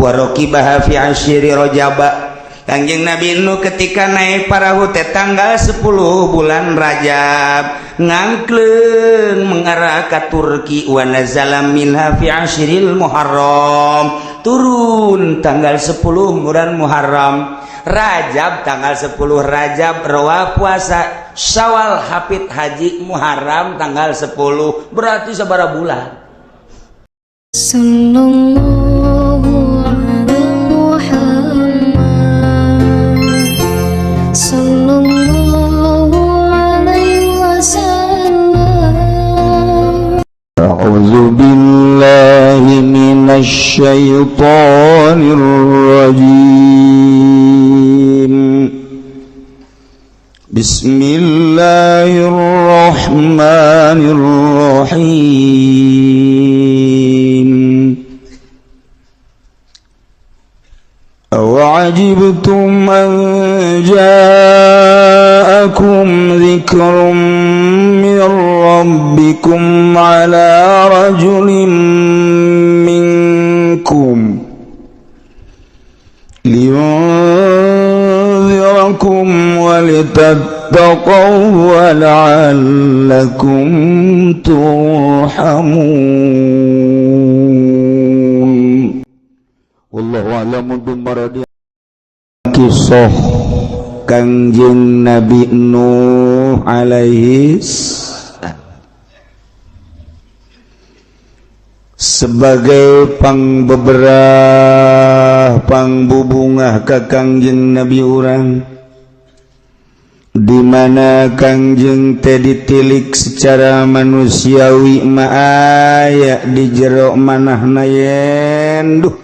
Wa raqibaha fi asyiri Rajaba. Kangjeng Nabi Nuh ketika naik parahu teh tanggal 10 bulan Rajab, ngangkleng mengarah ke Turki. Wa nazala minha fi asyril Muharram, turun tanggal 10 bulan Muharram. Rajab, tanggal 10 Rajab rawa puasa Syawal, hapit haji, Muharram tanggal 10, berarti sabaraha bulan? صلى الله على محمد صلى الله عليه وسلم. أعوذ بالله من الشيطان الرجيم. بسم الله الرحمن الرحيم. أوعجبتم أن جاءكم ذكر من ربكم على رجل منكم لينذركم ولتتقوا ولعلكم ترحمون. والله أعلم بمراد. Kisah Kangjeng Nabi Nuh alaihi salam sebagai pangbeberah, pangbubungah ka Kangjeng Nabi urang, di mana Kangjeng teh ditilik secara manusiawi mah aya di jero manahna yen duh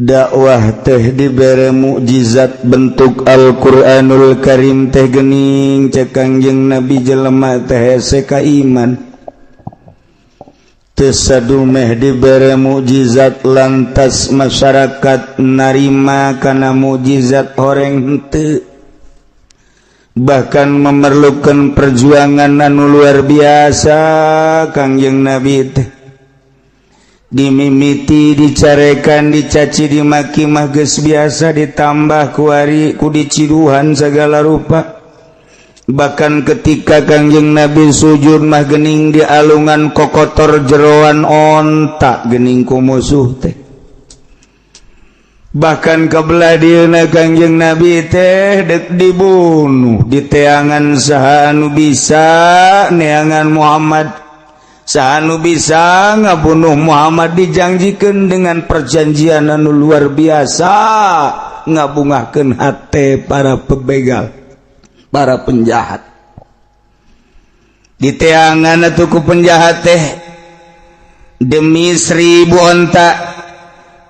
dakwah teh dibere mukjizat bentuk Al-Qur'anul Karim teh gening. Cek Kangjeng Nabi, jelema teh hese ka iman. Teu sadumeh dibere mukjizat lantas masyarakat narima kana mukjizat, horeng henteu, bahkan memerlukan perjuangan anu luar biasa. Kangjeng Nabi teh dimimiti dicarekan, dicaci, dimaki mah geus biasa, ditambah kuari ku diciduhan segala rupa. Bahkan ketika Kangjeng Nabi sujud mah gening di alungan kokotor jeroan onta gening ku musuh teh. Bahkan kebelah dieuna Kangjeng Nabi teh dek dibunuh, diteangan saha anu bisa neangan Muhammad, saha anu bisa ngabunuh Muhammad, dijanjikan dengan perjanjian anu luar biasa, ngabungahkeun hate para pebegal, para penjahat. Diteangan atuh ku penjahat teh demi 1.000 onta,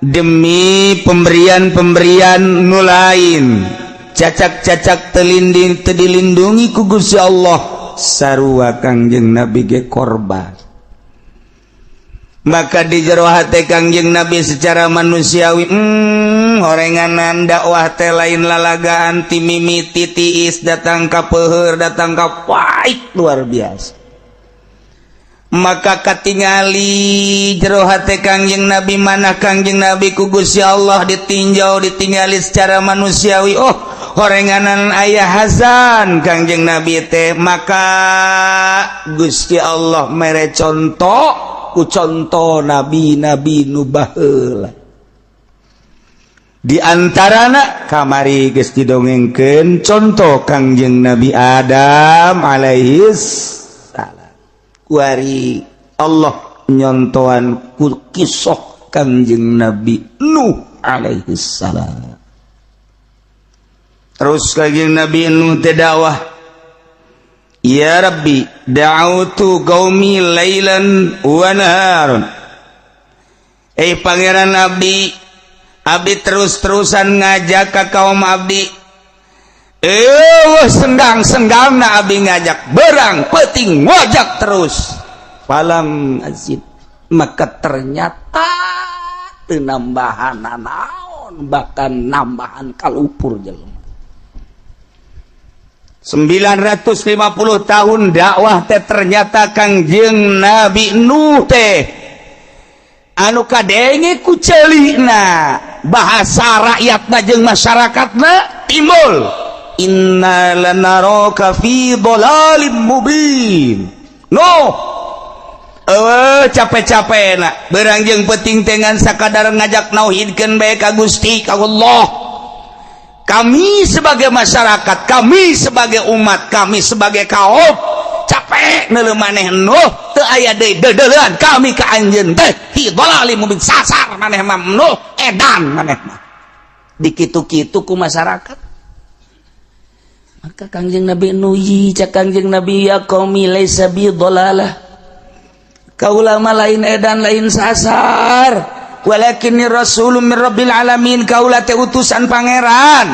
demi pemberian-pemberian nu lain, cacak-cacak telinding teu dilindungi ku Gusti Allah, sarua Kangjeng Nabi ge korban. Maka di jero hate Kangjeng Nabi secara manusiawi, horenganan dakwah teh lain lalagaan. Ti mimiti tiis datang ka peuheur, datang ka pait luar biasa. Maka katingali jero hate Kangjeng Nabi, mana Kangjeng Nabi ku Gusti Allah ditinjau, ditingali secara manusiawi, oh, horenganan ayah Hasan Kangjeng Nabi teh. Maka Gusti Allah mere contoh ku contoh nabi-nabi nu baheula. Di antarana kamari geus didongengkeun contoh Kangjeng Nabi Adam alaihi salam. Kuari Allah nyontoan ku kisah Kangjeng Nabi Nuh alaihi salam. Terus Kangjeng Nabi Nuh teh dakwah, "Ya Rabbi, da'autu qaumi lailan wa naharon." Eh, Pangeran abdi, abdi terus-terusan ngajak ke kaum abdi. Eh, senggang-senggang na abdi ngajak, berang peting ngajak terus. Falam azid, maka ternyata teu nambahan naon, bahkan nambahan kalupur jelema. 950 tahun dakwah teh ternyata Kangjeng Nabi Nuh teh Anu kadenge ku ceulina, bahasa rakyatna jeung masyarakatna timbul, "Inna lanaraka fi dhalalim mubin." No capek-capek na berang jeung penting dengan sakadar ngajak nauhidkeun bae ka Gusti, ka Allah. Kami sebagai masyarakat, kami sebagai umat, kami sebagai kaum capek neuleu maneh, Nuh. Teu aya deui deudeuleun kami ka anjeun teh, fi dhalalim mubin. Sasar maneh mah, Nuh, edan maneh mah. Dikitu-kitu ku masyarakat. Maka Kangjeng Nabi Nuh, cak Kangjeng Nabi, "Ya qaumi, laisa bi dhalalah." Kaula mah lain edan, lain sasar. "Walakinni rasulun min rabbil alamin." Kaula teh utusan Pangeran.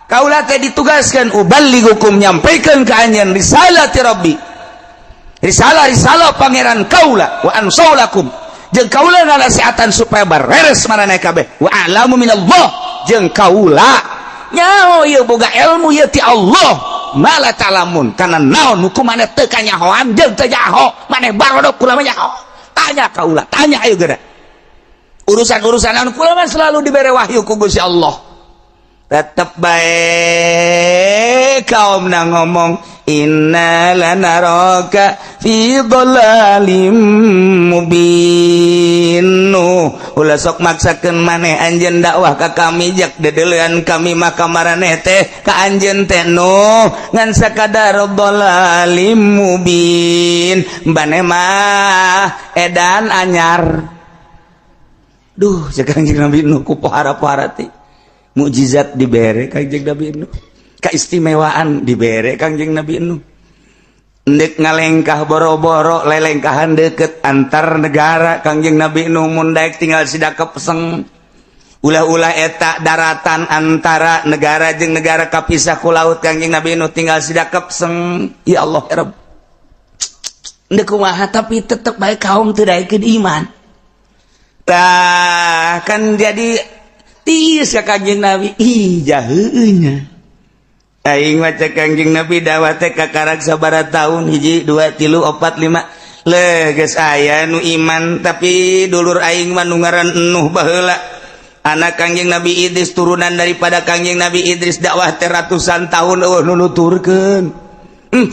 Kaula teh ditugaskan uballighukum, nyampaikan ka anjeun, risalati rabbi, risalah risalah Pangeran kaula, wa ansahu lakum, jeung kaula ngasihatan supaya bareres maraneh kabeh, wa a'lamu minallah, jeung kaula nyaho ieu boga ilmu ieu ti Allah, mala ta'lamun, kana naon nu ku maneh teu kanyahoan jeung teu nyaho maneh barodok. Kula mah nyaho, tanya kaula, tanya, ayo geura urusan-urusan anu kula mah selalu dibere wahyu ku Gusti Allah. Tetep bae kaum na ngomong, "Inna lanaraka fi dhalalim mubin." Nuh, ulah sok maksakeun maneh anjeun dakwah ka kami, jak dedeulean kami maka maraneh teh ka anjeun teh, Nuh, ngan sakadar dhalalim mubin. Maneh mah edan anyar. Duh, cek Kangjeng Nabi Nuh, ku pohara-pohara teh mukjizat dibere Kangjeng Nabi Nuh, keistimewaan dibere Kangjeng Nabi Nuh. Ndek ngalengkah boro-boro lelengkahan deket antar negara, Kangjeng Nabi Nuh mun daek tinggal sidakep peseng. Ulah-ulah eta daratan antara negara jeung negara kapisah ku laut, Kangjeng Nabi Nuh tinggal sidakep peseng. Ya Allah, ya Rabb, ndek kumaha, tapi tetep bae kaum teu daekeun iman. Tah kan jadi tiis ka Kangjeng Nabi. Ih, jaheunya aing maca Kangjeng Nabi dakwah teh kakarak sabaraha tahun, hiji, dua, tilu, opat, lima le geus aya nu iman. Tapi dulur aing mah nu ngaran Nuh baheula, anak Kangjeng Nabi Idris, turunan daripada Kangjeng Nabi Idris, dakwah teh ratusan tahun eueuh nu nuturkeun.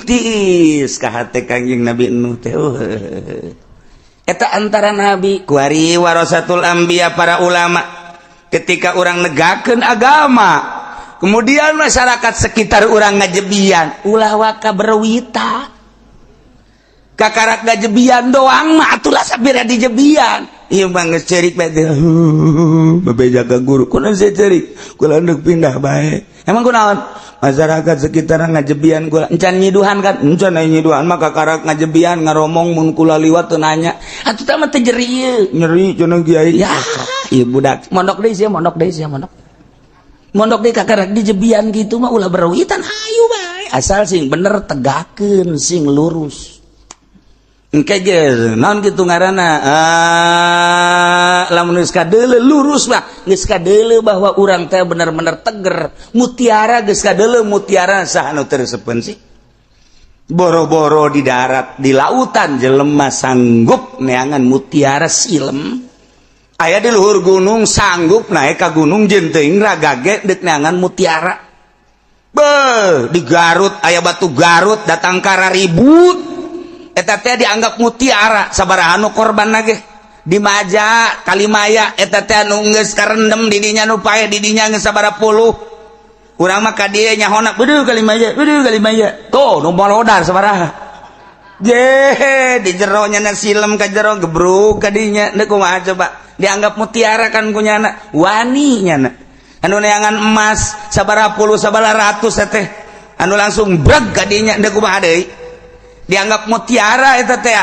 Tiis ka hate Kangjeng Nabi Nuh teh. Eta antara nabi kuari warasatul anbiya, para ulama, ketika orang negakeun agama, kemudian masyarakat sekitar orang ngajebian, ulah waka berwita. Kakarak ngajebian doang mah atulah sabira dijebian. Ieu mah geus ceurik bae teh, bebeja ka guru, "Kunaon sia ceurik?" "Kula hendak pindah bae." "Emang kunaon?" "Masyarakat sekitar ngajebian kula." "Encan nyiduhan kan?" "Encan, aya nyiduhan mah kakarak ngajebian, ngaromong mun kula liwat teu nanya." Atuh tah mah teu jeri ieu. "Nyeri cenah, Kiai." Ya, ieu budak mondok deui sia, mondok deui sia, mondok. Mondok deui kakarak dijebian gitu mah ulah berwitan, hayu bae. Asal sing bener tegakeun, sing lurus. Engke ge naon kitu ngaranna? Ah, lamun geus kadeuleu lurus mah geus kadeuleu bahwa urang teh bener-bener teger. Mutiara geus kadeuleu mutiara, saha nu teu resepeun sih? Boro-boro di darat, di lautan jelema sanggup neangan mutiara silem. Aya di luhur gunung, sanggup naik ka gunung jeung teuing ragage deuk neangan mutiara. Be, di Garut aya batu Garut datang ka ribut, eta teh dianggap mutiara, sabaraha nu korban ge. Di Maja, Kalimaya, eta teh anu geus karendem di dinya, nu pae di dinya geus sabaraha puluh. Urang mah ka dieu nyahona, "Beduh Kalimaya, beduh Kalimaya." Tuh nu molodar sabaraha je di jero nya, silem ka jero, gebruk ka dinya. Deuk kumaha coba? Dianggap mutiara kan ku nyana, wani nyana. Anu neangan emas sabaraha puluh, sabaraha ratus teh anu langsung breg ka dinya, deuk kumaha deui? Dianggap mutiara eta teh,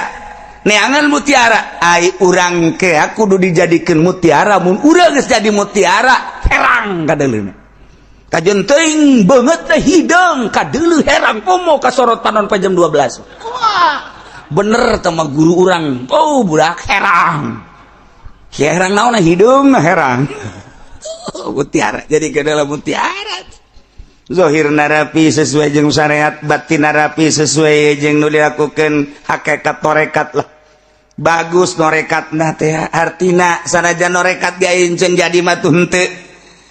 neangan mutiara. Ai urang ke kudu dijadikeun mutiara. Mun urang geus jadi mutiara, herang kadeuleuna. Kajeun teuing beungeut teh hideung kadeuleu herang, komo kasorot panon pa jam 12. Wah, bener teh mah guru urang. Oh, budak herang herang naon? Hideung herang. Mutiara jadi ke dalam mutiara, zohir narapi sesuai jeung syariat, batin narapi sesuai jeung nu dilakukeun hakikat torekat lah. Bagus norekatna teh, artina sanajan norekat ge can jadi mah tuh henteu.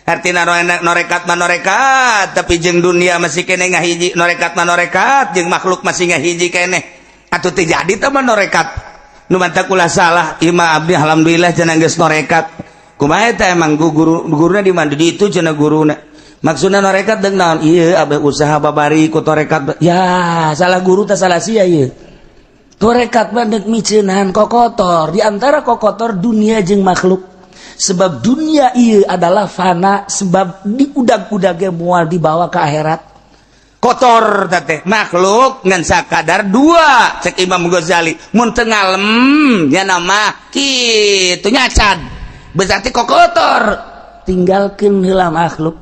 Artina norekat mah norekat, tapi jeung dunia masih keneh ngahiji, norekat mah norekat jeung makhluk masih ngahiji keneh. Atuh teu jadi teh mah norekat. Nu mantak ulah salah, ieu mah abdi alhamdulillah cenah geus norekat. Kumaha eta emang guru guruna di mana di itu cenah guruna. Maksudna norekat deung naon? Ieu abeh usaha babari ku torekat. Ya, salah guru teh salah sia ieu. Torekat mah deuk miceunan kokotor. Di antara kokotor dunia jeung makhluk. Sebab dunia ieu adalah fana, sebab diudag-udagnya moal dibawa ke akhirat. Kotor teh makhluk ngan sakadar dua cek Imam Ghazali. Mun teu ngalem nya nama kitu nyacad. Berarti kokotor. Tinggalkeun heula makhluk.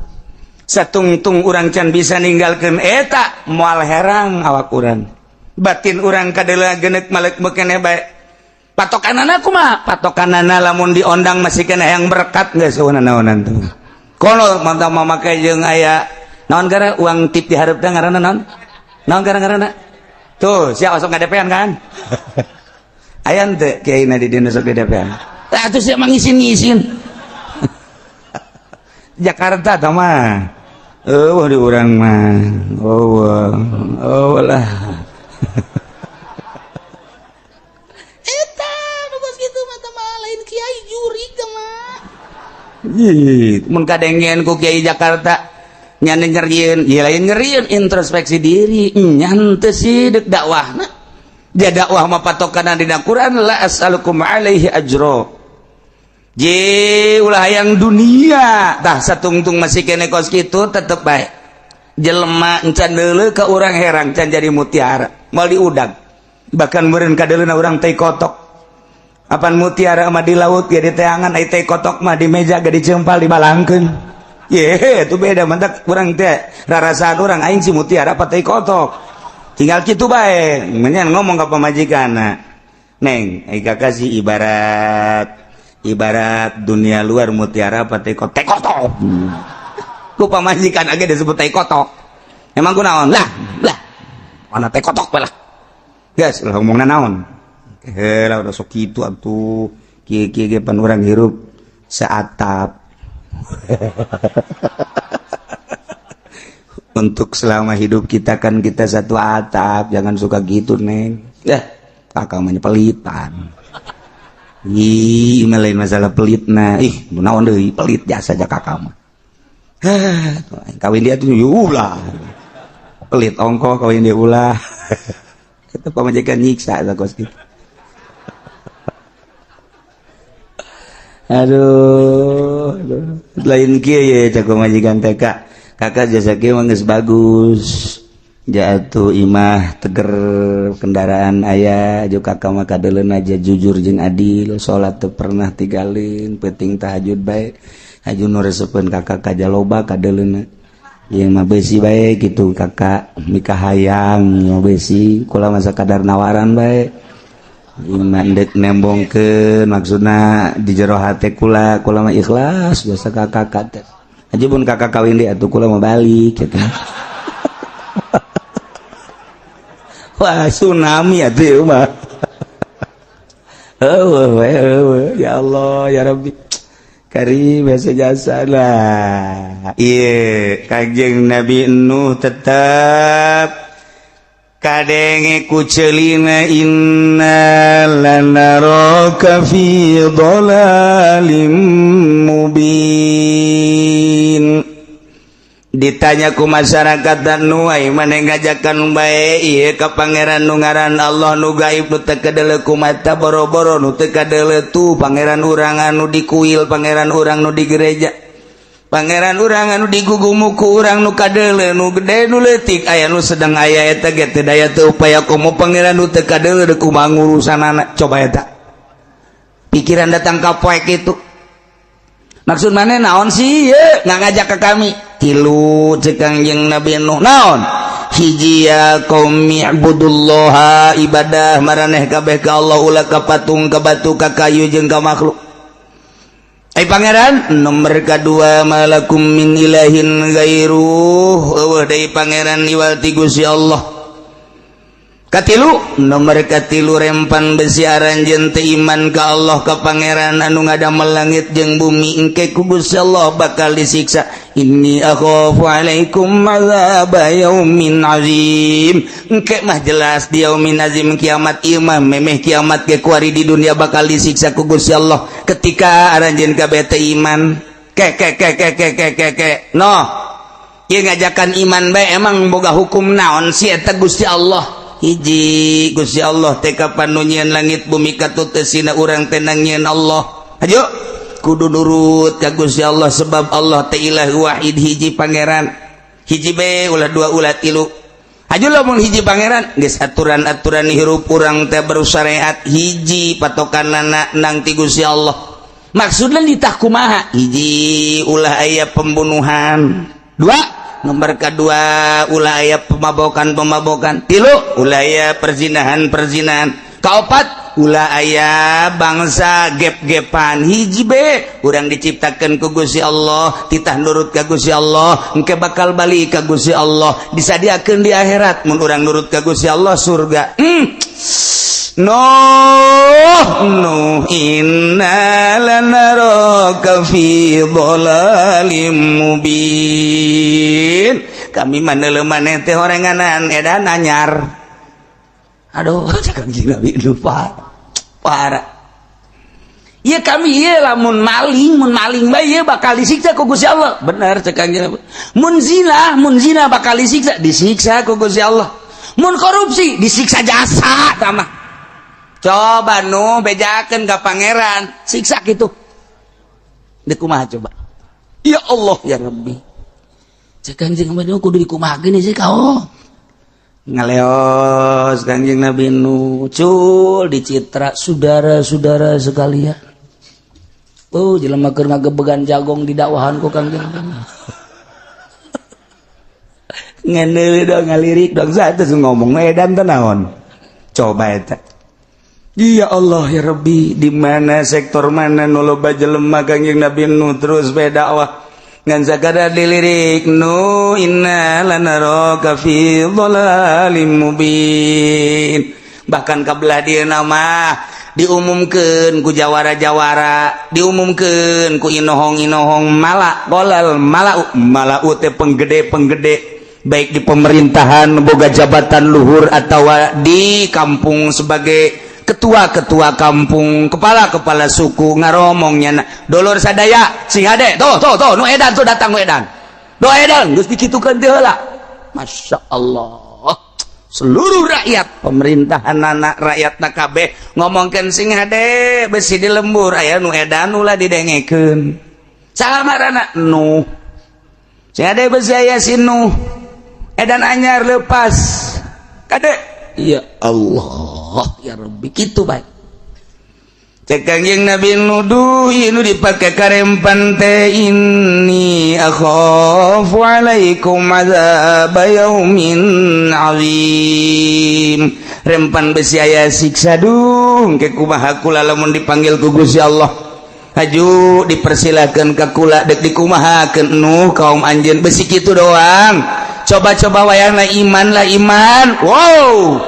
Satungtung urang can bisa ninggalkeun eta moal herang awak urang. Batin urang kadeula genek malek mekene bae. Patokanana kumaha? Patokanana lamun diondang masih kena yang berkat geus eueuh naonan tuh. Kono mantap mamakai jeung aya naon gara uang tip di hareup teh ngaranna naon? Naon gara ngaranna? Tuh, sia osok ngadepean kan? Aya henteu kiai na di dieu sok didepean. Tah atuh sia mah ngisin-ngisin. Jakarta tah mah. Eueuh di urang mah. Oh, oh lah. Eta nu geus kitu mah teh mah lain kiai jurig teh mah. Ih, mun kadengean ku kiai Jakarta nya nyerieun, ieu lain nyerieun introspeksi diri, nya henteu sih deuk dakwahna. Dia dakwah mah patokanna dina Quran la as'alukum alaihi ajra. Je ulah hayang dunia tah satungtung masih kene kos kitu tetep bae. Jelema encan deuleu ka urang herang can jadi mutiara, moal diudag. Bahkan meureun kadeuleuna urang teh kotok. Apan mutiara mah di laut ge diteangan, ai teh kotok mah di meja ge dicempal dibalangkeun. Ye, itu beda mantak urang teh rarasaan urang aing si mutiara apa teh kotok. Tinggal kitu bae, menyan ngomong ka pamajikanna. Neng, ai kakak sih ibarat ibarat dunia luar mutiara apa teh kotok? Teh kotok. Ku pamajikan age disebut teh kotok. Emang ku naon? Lah, lah. Mana teh kotok bae lah. Geus, lah ngomongna naon? Heula udah sok kitu atuh. Kieu-kieu ge pan urang hirup seatap. Untuk selama hidup kita kan kita satu atap, jangan suka gitu, Neng. Ya, kakak mah pelitan. Ih, mah lain masalah pelit nah. Ih, naon deui pelit jasa aja kakak mah. Hah, kawin dia tuh ulah. Pelit ongko kawin dia ulah. Itu pamajikan nyiksa eta kos kitu. Aduh, aduh. Lain kieu ye cak pamajikan teh Kak. Kakak jasa kieu mah geus bagus. Jatuh imah teger kendaraan aya jeung kakak mah kadeuleun aja jujur jeung adil, salat teu pernah tinggalin, penting tahajud bae. Haju nu resepeun kakak kajaloba kadeuleunna. Ieu mah beusi bae kitu kakak mikahayang mah beusi kula mah sakadar nawaran bae. Ieu mah deuk nembongkeun maksudna di jero hate kula, kula mah ikhlas jasa kakak teh. Aja pun kakak kawin deui atuh kula mah balik kitu. Wah, tsunami atuh ieu mah. Eueuh we eueuh ya Allah ya Rabbi. Kari biasa jasa lah. Ieu Kanjeng Nabi Nuh tetap kadenge ku ceulina inna lanaraka fi dhalalim mubin. Ditanya ku masyarakat dan nu ai maneh ngajakan bae ieu ka pangeran nu ngaran Allah nu gaib nu teu kadeuleu ku mata boro-boro nu teu kadeuleu tuh pangeran urang anu di kuil, pangeran urang nu di gereja, pangeran urang anu digugumu ku urang nu kadeuleu nu gede nu leutik aya nu sedang aya eta ge teu daya teu upaya komo pangeran nu teu kadeuleu deuk kumaha ngurusanana. Coba eta pikiran datang ka poek itu maksud mana naon sih ye nggak ngajak ke kami tilu cek Kangjeng Nabi Nuh naon hiji ya qaumi ibudullaha ibadah maraneh kabeh ka Allah ulah ka patung ka batu ka kayu jeung ka makhluk. Ai pangeran nomor kadua malakum min ilahin ghairuh eueuh deui pangeran iwal ti Gusti Allah. Katilu, nomor katilu, rempan besi aranjeun teu iman ka Allah, ka Pangeran anu ngadamel langit jeung bumi, engke ku Gusti Allah bakal disiksa. Inni akhafu alaikum adzaba yaumin azim. Engke mah jelas di yaumin azim, kiamat ieu mah. Memeh kiamat ge kuari di dunia bakal disiksa ku Gusti Allah ketika aranjeun kabeh teu iman. Ke ke ke ke ke ke ke ke no ieu ngajakan iman bae, emang boga hukum naon sih eta Gusti Allah? Hiji, Gusti Allah teh kapan nu nyieun langit bumi katut eusina, urang teh nyieun Allah. Ayo kudu nurut ka Gusti Allah, sebab Allah teh ilah wahid, hiji pangeran, hiji be, ulah dua, ulah tilu. Aju lamun hiji pangeran geus aturan-aturan hirup urang teh bersyariat hiji patokanana nang ti Gusti Allah. Maksudna ditah kumaha? Hiji, ulah aya pembunuhan. Dua, nomor kedua, ulah aya pemabokan pemabokan. Tilu, ulah aya perzinahan perzinahan. Kaopat, ulah aya bangsa gep-gepan. Hiji be, urang diciptakan ku Gusti Allah, titah nurut ka Gusti Allah, engke bakal balik ka Gusti Allah, disadiakeun di akhirat mun urang nurut ka Gusti Allah surga. Nuh, Nuh, inna lanaraka fi dhalalim mubin. Kami manele maneh teh horenganan edan anyar. Aduh, cek Kanjeng Nabi lupa. Parah. Iya, kami iya lamun maling, mun maling bae ieu bakal disiksa ku Gusti Allah. Bener cek Kanjeng Nabi. Mun zina, mun zina bakal disiksa, disiksa ku Gusti Allah. Mun korupsi disiksa jasa tamah. Coba nu bejakeun ka pangeran, siksa gitu. Deuk kumaha coba? Ya Allah ya Rabbi. Cek Kanjeng Nabi kudu dikumahakeun sih kau. Ngaleos Kanjeng Nabi nu cul dicitra, saudara-saudara sekalian. Oh, jelema keur ngagebegan jagong di dakwahan ku Kanjeng Nabi. Ngeundeul dong, ngalirik dong, satu ngomong edan teh naon. Coba eta. Ya Allah ya Rabbi, di mana sektor mana nu loba jelema? Kanjeng Nabi nu terus be dakwah ngan sakadar dilirik, "Nu, inna lanaraka fi dhalalim mubin." Bahkan kabelah dieu mah diumumkeun ku jawara-jawara, diumumkeun ku inohong-inohong, mala qolal malau, malau teh penggede-penggede, baik di pemerintahan boga jabatan luhur atau di kampung sebagai ketua-ketua kampung, kepala-kepala suku, ngaromongnya, "Dulur sadaya, sing hade, tuh tuh tuh, nu edan tuh datang, nu edan do edan." Geus dikitukeun teh heula. Masya Allah, seluruh rakyat, pemerintahan, anak rakyat kabeh ngomongkeun, "Sing hade, besi di lembur aya nu edan, ulah didengekeun." Saha ngaranna? Nu sing hade, besi aya si Nu edan anyar lepas kade. Ya Allah ya Rabbi, kitu baik cek Kangjeng Nabi nuduh nu dipake karempan teh, "Inni akhafu alaikum adzab yaumin azim." Rempan besi aya siksa dung ke kumaha kula lamun dipanggil ku Gusti Allah? Haju dipersilakan ka kula, dek dikumahakeun nu kaum anjeun? Besi kitu doang, coba-coba wayang lah iman lah iman. Wow,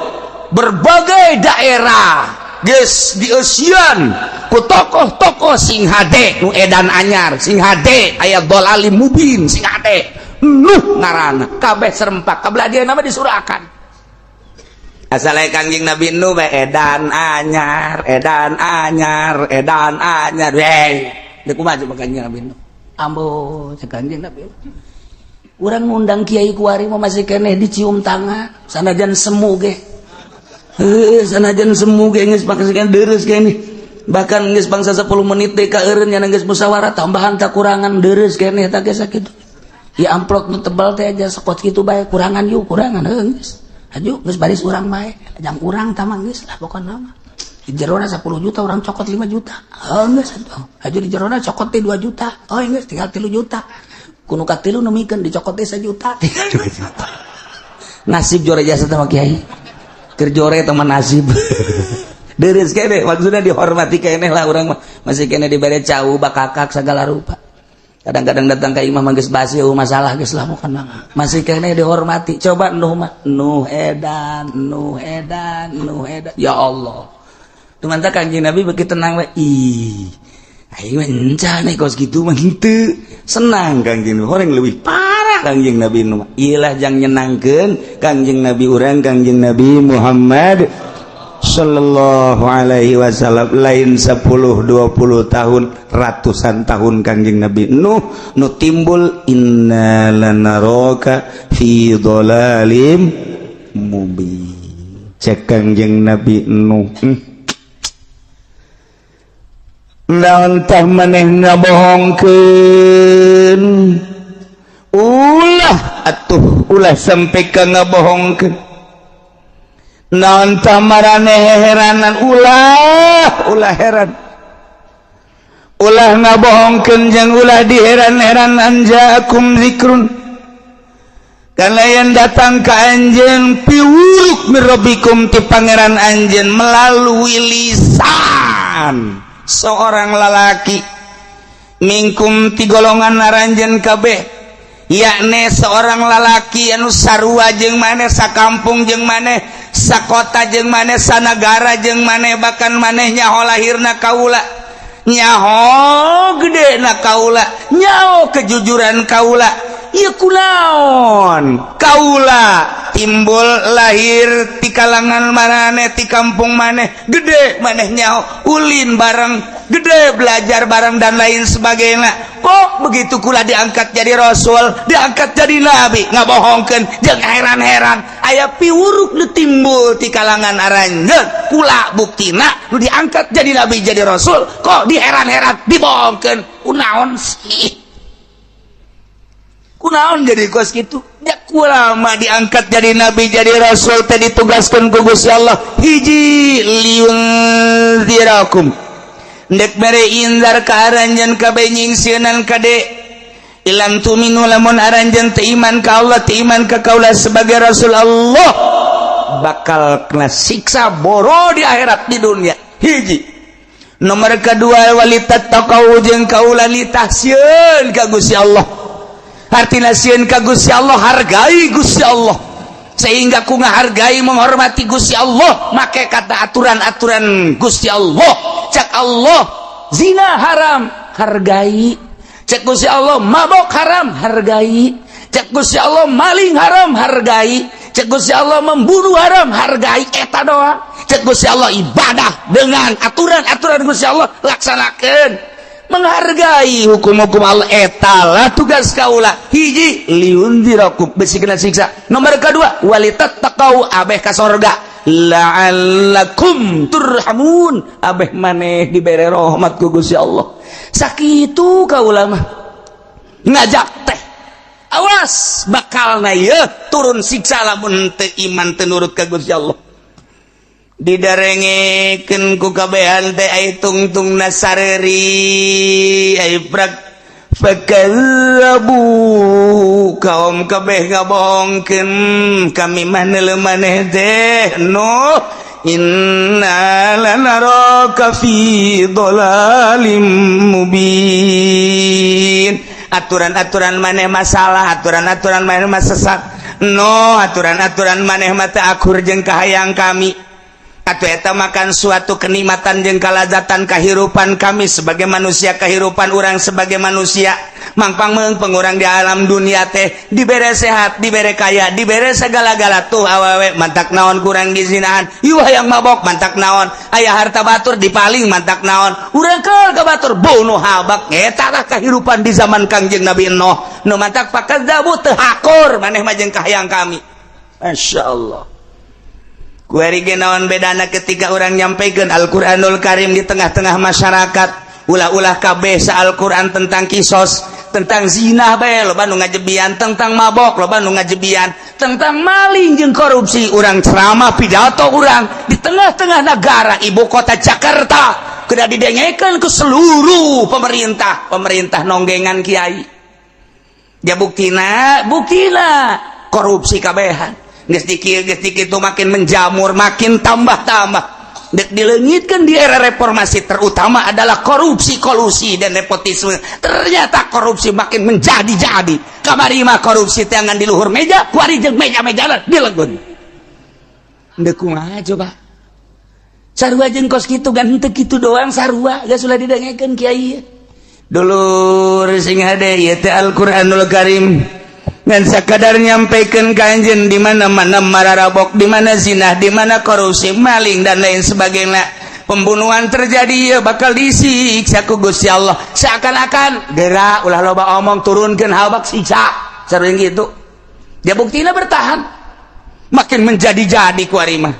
berbagai daerah geus dieusian ku tokoh-tokoh, "Sing hade, nu edan anyar, sing hade, aya dhalalim mubin, sing hade, Nuh ngaranna." Kabeh serempak kabelah dia nama disurakan asal Kangjeng Nabi Nu bae edan anyar, edan anyar, edan anyar we. Deuk kumaha coba Kangjeng Nabi Nuh? Ambo, cek Kangjeng Nabi, urang ngundang kiai kuari mah masih keneh dicium tangan, sanajan semu ge. Heuh, sanajan semu ge geus pake deres keneh. Bahkan geus bangsa 10 menit teh ka eureun nya geus musyawarah tambahan tak kurangan, deres keneh tah ge sakitu. Ya amplop nu tebal teh aja sekot kitu bae, kurangan yuk, kurangan, heuh geus. Aju geus baris urang bae, jang urang tamang geus lah pokona mah. Di jerona 10 juta, urang cokot 5 juta. Oh geus atuh. Aju di jerona cokot teh 2 juta. Oh geus tinggal 3 juta. Kuno katilu nemikeun dicokot teh 1 juta, tinggal 2 juta. Nasib jore jasa sama kiai. Keur jore teman nasib. Deres kene maksudnya dihormati keneh lah urang mah. Masih kene dibere cau bakakak segala rupa. Kadang-kadang datang ke imah geus basi, oh, masalah geus lah, bukan mah masih kene dihormati. Coba Nuh mah, Nuh edan, Nuh edan, Nuh edan, ya Allah. Tuh Kanjeng Nabi begitu tenang we. Ih, ayo enca nih kos gitu mah henteu senang. Kanjeng orang lebih parah Kanjeng Nabi Nuh. Iyalah, jang nyenangkeun Kanjeng Nabi urang, Kanjeng Nabi Muhammad Shallallahu Alaihi Wasallam. Lain 10 20 tahun, ratusan tahun Kangjeng Nabi Nuh nu timbul inna lanaraka fi dhalalim mubin. Cek Kangjeng Nabi Nuh, naon tah maneh ngabohongkeun? Ulah atuh, ulah sampai ka ngabohongkeun. Naon tah maraneh heranan? Ulah, ulah heran, ulah ngabohongkeun jeung ulah diheran-heran. An jaakum zikrun, kalayan datang ka anjeun piwuluk, mirrobikum, ti pangeran anjeun, melalui lisan seorang lalaki, minkum, ti golongan aranjeun kabeh, yakni seorang lalaki anu sarua jeung maneh, sakampung jeung maneh, sakota jeung maneh, sanagara jeung maneh. Bahkan maneh nyaho lahirna kaula, nyaho gede na kaula, nyaho kejujuran kaula. Ieu kunaon kaula timbul lahir ti kalangan maneh, ti kampung maneh, gede maneh nyaho, ulin bareng, gede belajar bareng, dan lain sebagainya, kok begitu kula diangkat jadi rasul, diangkat jadi nabi, ngabohongkeun jeung heran-heran? Aya piwuruk nu timbul ti kalangan aranjeun, kula buktina nu diangkat jadi nabi, jadi rasul, kok diheran-heran, dibohongkeun? Kunaon sih? Kunaon jadi kos gitu ya? Kula mah diangkat jadi nabi, jadi rasul teh ditugaskan ku Gusti Allah hiji, liyunzirakum, ndek mere inzar ka aranjeun kabeh, nyingsieunan kade. Ilam tuminu, lamun aranjeun teu iman ka Allah, teu iman ka kaula sebagai rasul Allah, bakal kena siksa boro di akhirat, di dunia. Hiji. Nomor kedua, walitattaqau, jeung kaula litahsieun ka Gusti Allah. Artina sieun ka Gusti Allah, hargai Gusti Allah, sehingga ku ngahargai, menghormati Gusti Allah, make kata aturan-aturan Gusti Allah. Cek Allah zina haram, hargai. Cek Gusti Allah mabok haram, hargai. Cek Gusti Allah maling haram, hargai. Cek Gusti Allah membunuh haram, hargai. Eta doang. Cek Gusti Allah ibadah dengan aturan-aturan Gusti Allah, laksanakan, menghargai hukum-hukum Allah. Etalah tugas kaula. Hiji, liunzirakum, besi kena siksa. Nomor kedua, walitattaqau, abeh ka sorga, la'allakum turhamun, abeh maneh dibere rahmat ku Gusti Allah. Sakitu kaula mah ngajak teh. Awas, bakal na ieu turun siksa lamun teu iman, teu nurut ka Gusti Allah. Didarengekeun ku kabehan teh, ai tungtung nasareri, ai prak fakazzabu, kaum kabeh ngabohongkeun, kami mah neuleu maneh teh Nuh, inna lanaraka fi dhalalim mubin. Aturan-aturan maneh masalah, aturan-aturan maneh mah sesat. No, aturan-aturan maneh mah teu akur jeung kahayang kami. Atau eta makan suatu kenikmatan jeung kalazatan kehidupan kami sebagai manusia, kehidupan orang sebagai manusia. Mangpang meungpeung urang di alam dunia teh dibere sehat, dibere kaya, dibere segala-gala. Tuh awewe mantak naon kurang dizinaan, ieu hayang mabok mantak naon, aya harta batur dipaling mantak naon, urang ke batur bunuh habak. Eta lah kehidupan di zaman Kangjeng Nabi Nuh. Nu mantak fakadzabu, teu hakur maneh mah jeung kahayang kami. Masya Allah. Kuari naon bedana ketika orang nyampaikan Al-Quranul Karim di tengah-tengah masyarakat? Ulah-ulah kabeh sa Al-Quran tentang kisos, tentang zina bae loba nu ngajebian, tentang mabok loba nu ngajebian, tentang maling jeung korupsi. Urang ceramah, pidato urang di tengah-tengah negara, ibu kota Jakarta, kudu didengekeun ke seluruh pemerintah. Pemerintah nonggengan kiai ya. Buktina, buktina korupsi kabehan geus dikit, geus dikit tuh makin menjamur, makin tambah-tambah. Dek dileungitkeun di era reformasi, terutama adalah korupsi, kolusi, dan nepotisme. Ternyata korupsi makin menjadi-jadi. Kamari mah korupsi tangan di luhur meja, kuari jeung meja-meja dilegun. Ndek kumaha coba? Sarua jeung kos kitu gan, henteu kitu doang, sarua geus ulah didengekeun, kiai. Dulur sing hade, ieu teh Al-Qur'anul Karim ngan sakadar nyampaikan ka anjeun di mana-mana mararabok, di mana zina, di mana korupsi, maling, dan lain sebagainya, pembunuhan terjadi, ya bakal disiksa ku Gusti Allah. Seakan-akan gerak, ulah loba omong, turunkeun habak, siksa sering gitu. Dia buktinya bertahan, makin menjadi-jadi. Ku mah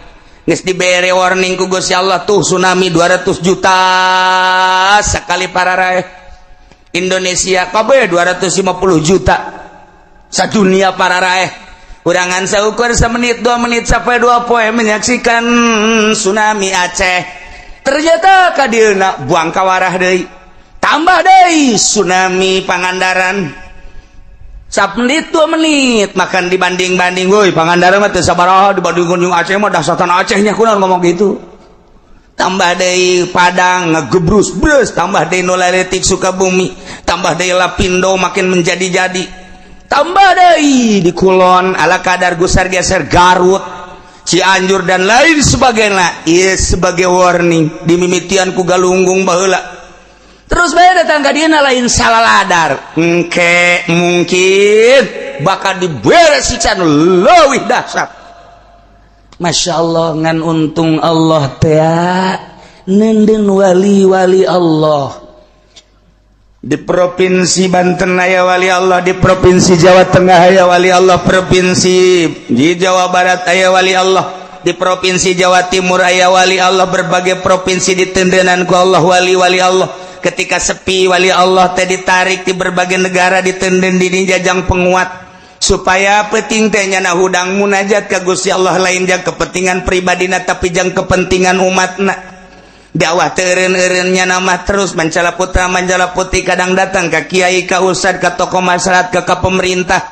geus dibere warning ku Gusti Allah tuh, tsunami 200 juta sekali pararaeh. Indonesia kabeh 250 juta, sadunia pararaeh. Kurangan seukur semenit, 2 menit sampai 2 poe menyaksikan tsunami Aceh. Ternyata kadieuna buang kawarah deui, tambah deui tsunami Pangandaran, menit 2 menit makan dibanding-banding. Woi, Pangandaran mah teu sabaraha dibandingkeun jeung Aceh mah, dahsatan Acehnya kunaon ngomong gitu. Tambah deui Padang ngegebrus brus, tambah deui nu laletik Sukabumi, tambah deui Lapindo makin menjadi-jadi, tambah deui di Kulon ala kadar gusar geser Garut, Cianjur, dan lain sebagainya. Iya, sebagai warning dimimitian ku Galunggung baheula. Terus bae datang ka dieu, lain salah ladar, engke mungkin bakal dibere siksa nu leuwih dahsyat. Masya Allah, ngan untung Allah teh nenden wali-wali Allah. Di Provinsi Banten aya wali Allah, di Provinsi Jawa Tengah aya wali Allah, Provinsi di Jawa Barat aya wali Allah, di Provinsi Jawa Timur aya wali Allah, berbagai provinsi ditendenan ku Allah wali-wali Allah. Ketika sepi, wali Allah teh ditarik di berbagai negara, ditenden di jajang penguat supaya penting teh nyana hudang munajat ka Gusti Allah, lain jang kepentingan pribadina, tapi jang kepentingan umatna. Dakwah teureun-eureunnya nama terus mancala putra mancala putih, kadang datang ke kiai, ka ustad, ka tokoh masyarakat, ke pemerintah.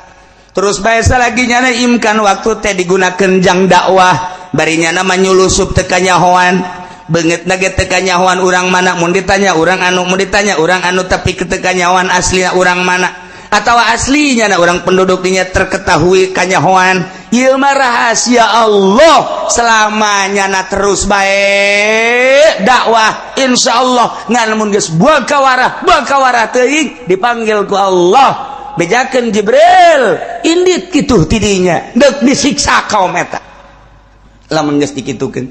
Terus biasa lagi nyana imkan waktu teh digunakan jang dakwah, bari nyana nyulusup teu kanyahoan, beungeut ge teu kanyahoan urang mana. Mun ditanya urang anu, mun ditanya urang anu, tapi teu kanyahoan asli urang mana atau aslinya na orang penduduknya terketahui kanyahoan. Ieu mah rahasia Allah selamanya. Na terus baik dakwah, insya Allah. Ngan mun geus buang kawarah, buang kawarah teuing, dipanggil ku Allah, bejakeun Jibril, indit kitu tidinya deuk disiksa kaum eta. Lamun geus dikitukeun,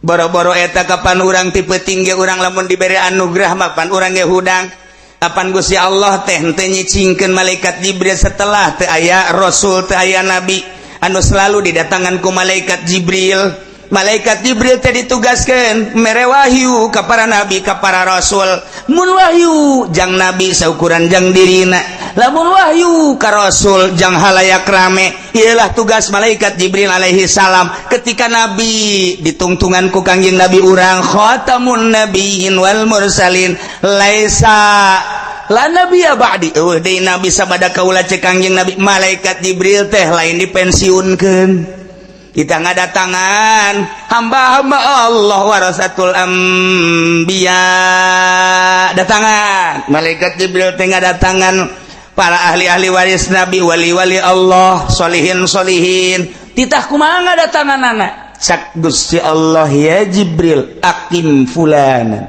boro-boro eta, kapan urang tipe tinggi, urang lamun diberi anugerah mapan urang ge hudang. Kapan Gusti Allah teh henteu nyicingkeun malaikat Jibril setelah teu aya rasul, teu aya nabi anu selalu didatangan ku malaikat Jibril. Malaikat Jibril teh ditugaskeun mere wahyu ka para nabi, ka para rasul. Mun wahyu jang nabi, saukuran jang dirina. Lamun wahyu ka rasul, jang halayak rame. Ialah tugas malaikat Jibril alaihi salam. Ketika nabi ditungtungan ku Kangjeng Nabi urang, khatamun nabiyyin wal mursalin, laisa la nabiyya ba'di, eueuh deui nabi sabada kaula, cek Kangjeng Nabi. Malaikat Jibril teh lain dipensiunkeun, kita ngadatangan hamba-hamba Allah, warasatul anbiya. Datangan malaikat Jibril teh ngadatangan para ahli-ahli waris nabi, wali-wali Allah, solihin solihin. Titah kumaha ngadatangan anak cak Gusti Allah, "Ya Jibril, aqim fulana.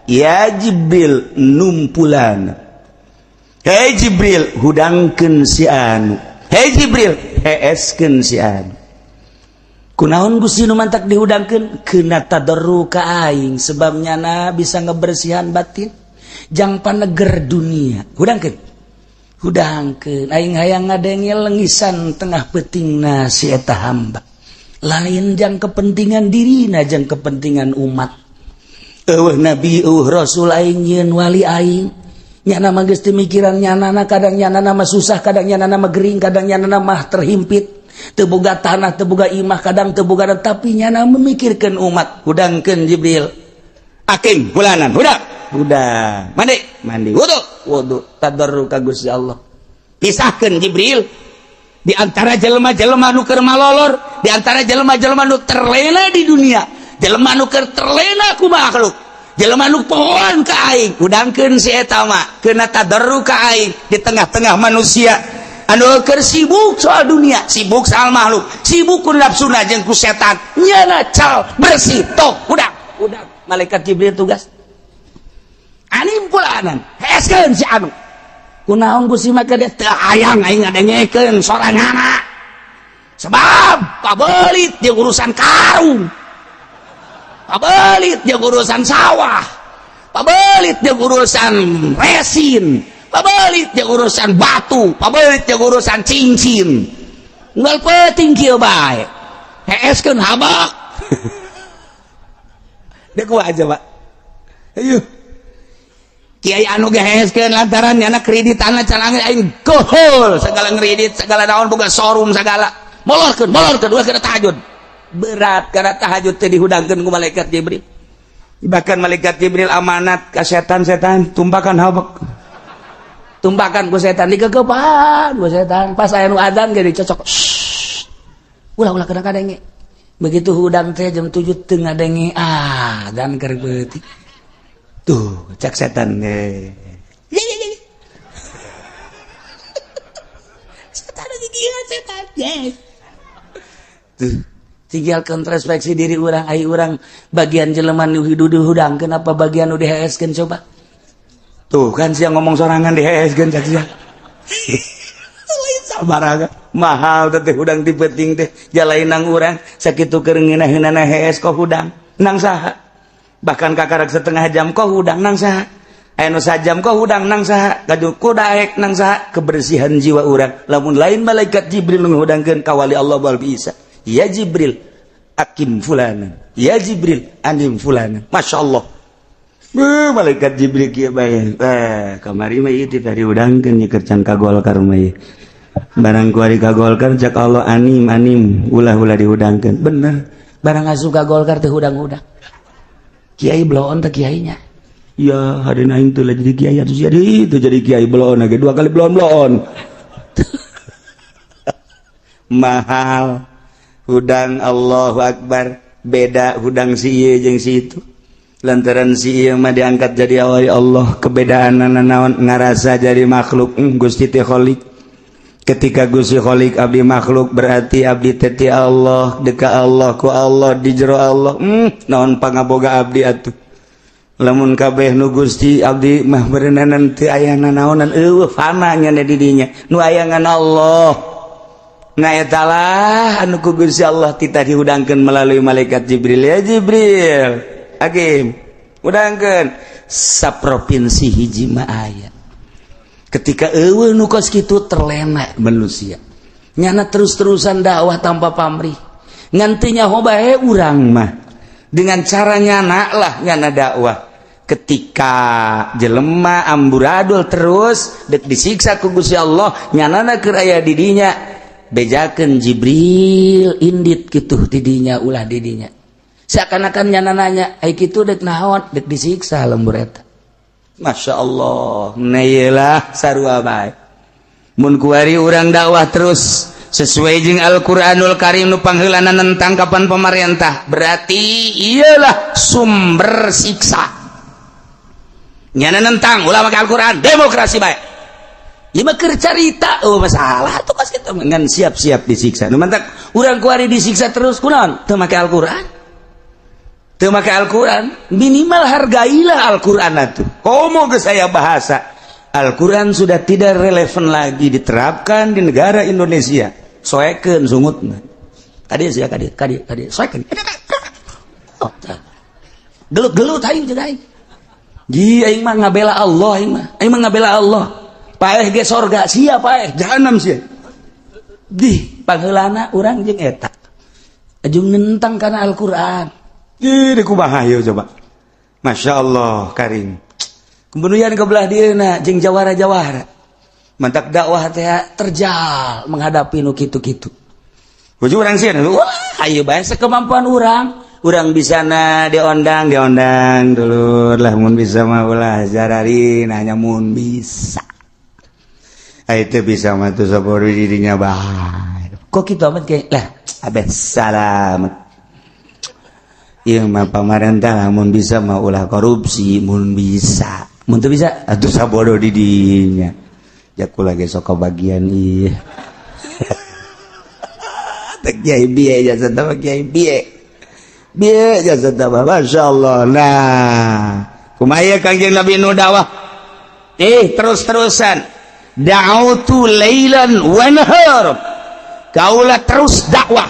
Ya Jibril, num fulana. Hei Jibril, hudangkeun si anu. Hei Jibril, heeskeun si anu." Kunaon Gusti nu mantak dihudangkeun? Kena tadarru ka aing, sebab nyana bisa ngebersihan batin jang paneger dunia. Hudangkeun, hudangkeun, aing hayang ngadenge lengisan tengah peutingna si eta hamba, lain jang kepentingan dirina, jang kepentingan umat. Eueuh nabi, eueuh rasul, aing nyieun wali aing. Nyana mah geus teu mikiran nyana. Kadang nyana mah susah, kadang nyana mah gering, kadang nyana mah terhimpit, teu boga tanah, teu boga imah, kadang teu boga, tapi nyana memikirkan umat. Hudangkeun Jibril, aqim fulanan. Hudang, hudang, mandi, mandi, wudu, wudu, tadarru ka Gusti Allah. Pisahkeun Jibril. Di antara jelema-jelema nu keur malolor, di antara jelema-jelema nu terlena di dunia, jelema nu keur terlena ku makhluk, jelema nu pohoan ka aing, hudangkeun si eta mah, keuna tadarru ka aing di tengah-tengah manusia anu keur sibuk soal dunia, sibuk soal makhluk, sibuk ku nafsuna jeung ku setan. Nyana cal bersih tok hudang, hudang. Malaikat Jibril tugas. Anim fulanan, heeskeun si anu. Kunaon Gusti maka dia teu hayang aing ngadengekeun soranganna. Sebab pabelit jeung urusan karung. Pabelit jeung urusan sawah. Pabelit jeung urusan resin. Pabelit jeung urusan batu, pabelit jeung urusan cincin. Unggal peuting kieu bae. Heeskeun habak. Dia kuat aja, Pak. Ayo. Kiai anu geheeskeun lantaran nyana kredit tanah can aing gohol segala ngredit segala naon boga showroom segala molorkeun, molorkeun ulah kana tahajud. Berat karena tahajud teh dihudangkeun ku malaikat Jibril. Bahkan malaikat Jibril amanat ka setan-setan, tumpakan habek, tumpakan ku setan, dikekepan ku setan. Pas aya nu adzan ge dicocok, ulah, ulah kena kadenge. Begitu hudang teh jam 7 teu ngadenge, ah dan keur peuting tuh cek setan eh. Ya, ya, ya. Setan lagi gila setan, yes. Tuh tinggal introspeksi diri orang, ai urang bagian jelema nu hidup dihudangkeun kenapa bagian nu diheeskeun? Coba tuh kan siang ngomong sorangan diheeskeun, cek sia lain sabar mahal teh hudang ti peuting teh jalainang urang sakitu keur ngeunah-ngeunahna hees kok hudang nang saha? Bahkan kakarak setengah jam kok hudang nang saha? Aya nu sajam kok hudang nang saha? Gaduh kudaek nang saha? Kebersihan jiwa urang lamun lain malaikat Jibril ngahudangkeun, kawali Allah bal bisa. Ya Jibril, akim fulanan, ya Jibril, anim fulanan. Masya Allah. Beuh, malaikat Jibril kieu bae. Eh, kamari mah ieu teh dihudangkeun nyeker can ka Golkar mah ieu. Barang kuari ka Golkar, cak Allah, anim, anim, ulah, ulah dihudangkeun. Bener, barang asup ka Golkar teh hudang-hudang. Kiai bloon teh kiainya. Ya, hari aing teh jadi kiai atuh, jadi itu jadi kiai bloon lagi dua kali bloon bloon. Mahal hudang, Allahu Akbar. Beda hudang si ieu jeung si itu lantaran si ieu mah diangkat jadi wali Allah. Kebedaan naon? Ngarasa jadi makhluk. Gusti teh Khalik. Ketika Gusti Khalik, abdi makhluk, berarti abdi teh ti Allah, deka Allah, ku Allah, di jero Allah. Naon pangaboga abdi atuh lamun kabeh nu Gusti? Abdi mah berenanan teu aya nanaonan, eueuh, fana nya di dinya, nu aya ngan Allah. Nah, eta lah anu ku Gusti Allah titah dihudangkeun melalui malaikat Jibril. Ya Jibril, akim, hudangkeun. Saprovinsi hiji mah aya. Ketika eueuh nu kos kitu, terlena manusia, nyana terus-terusan dakwah tanpa pamrih, ngantinya bae urang mah dengan cara nyana lah nyana dakwah. Ketika jelema amburadul terus dek disiksa ku Gusti Allah, nyanana keur aya di dinya, bejakeun Jibril, indit kitu didinya, ulah didinya. Seakan-akan nyana nanya, ai kitu dek naon? Dek disiksa lembur eta. Masya Allah. Nah, iyalah, sarua bae mun kuari urang dakwah terus sesuai jeung Al-Qur'anul Karim nu pangheulana nentang kapan pemerintah, berarti iyalah sumber siksa. Nyana nentang, ulah make Al-Qur'an, demokrasi bae. Ieu mah keur carita, oh masalah tuh pas kitu ngan siap-siap disiksa. Nu mantak urang kuari disiksa terus kunaon? Teu make Al-Qur'an. Teu make Al-Qur'an, minimal hargailah Al-Qur'an atuh. Komo geus aya bahasa Al-Quran sudah tidak relevan lagi diterapkan di negara Indonesia. Soekeun sungutna. Kadieu sia, kadieu, kadieu, kadieu. Soekeun. Oh, gelut-gelut aing jeung aing. Ji, aing mah ngabela Allah aing mah. Aing mah ngabela Allah. Paeh ge sorga sia, paeh jahanam sia. Di pangheulana urang jeung eta. Ajung nentang kana Al-Qur'an. Ih, kumaha ieu coba? Masya Allah, karim. Kemudian ke belah dieuna jeung jawara-jawara. Mantak dakwah teh terjal menghadapi nu kitu-kitu. Baju urang sieun, wah, ayo bae sekemampuan urang. Urang bisa na diondang, diondang dulur lah mun bisa mah, ulah jarari nanya mun bisa. Ah, itu bisa mah tuh sabodo dirinya bae. Kok kitu amat kayak lah abeh salamet. Ieu mah pamarentah lamun bisa mah ulah korupsi, mun bisa. Mun teu bisa atuh sabodo di dinya. Jaku lagi sok bagian ieu. Teh kiai bieu jasa teh kiai bieu. Bieu jasa teh, masyaallah. Nah, kumaha Kangjeng Nabi nu dakwah? Eh, terus-terusan. Da'autu lailan wa nahar. Kaula terus dakwah,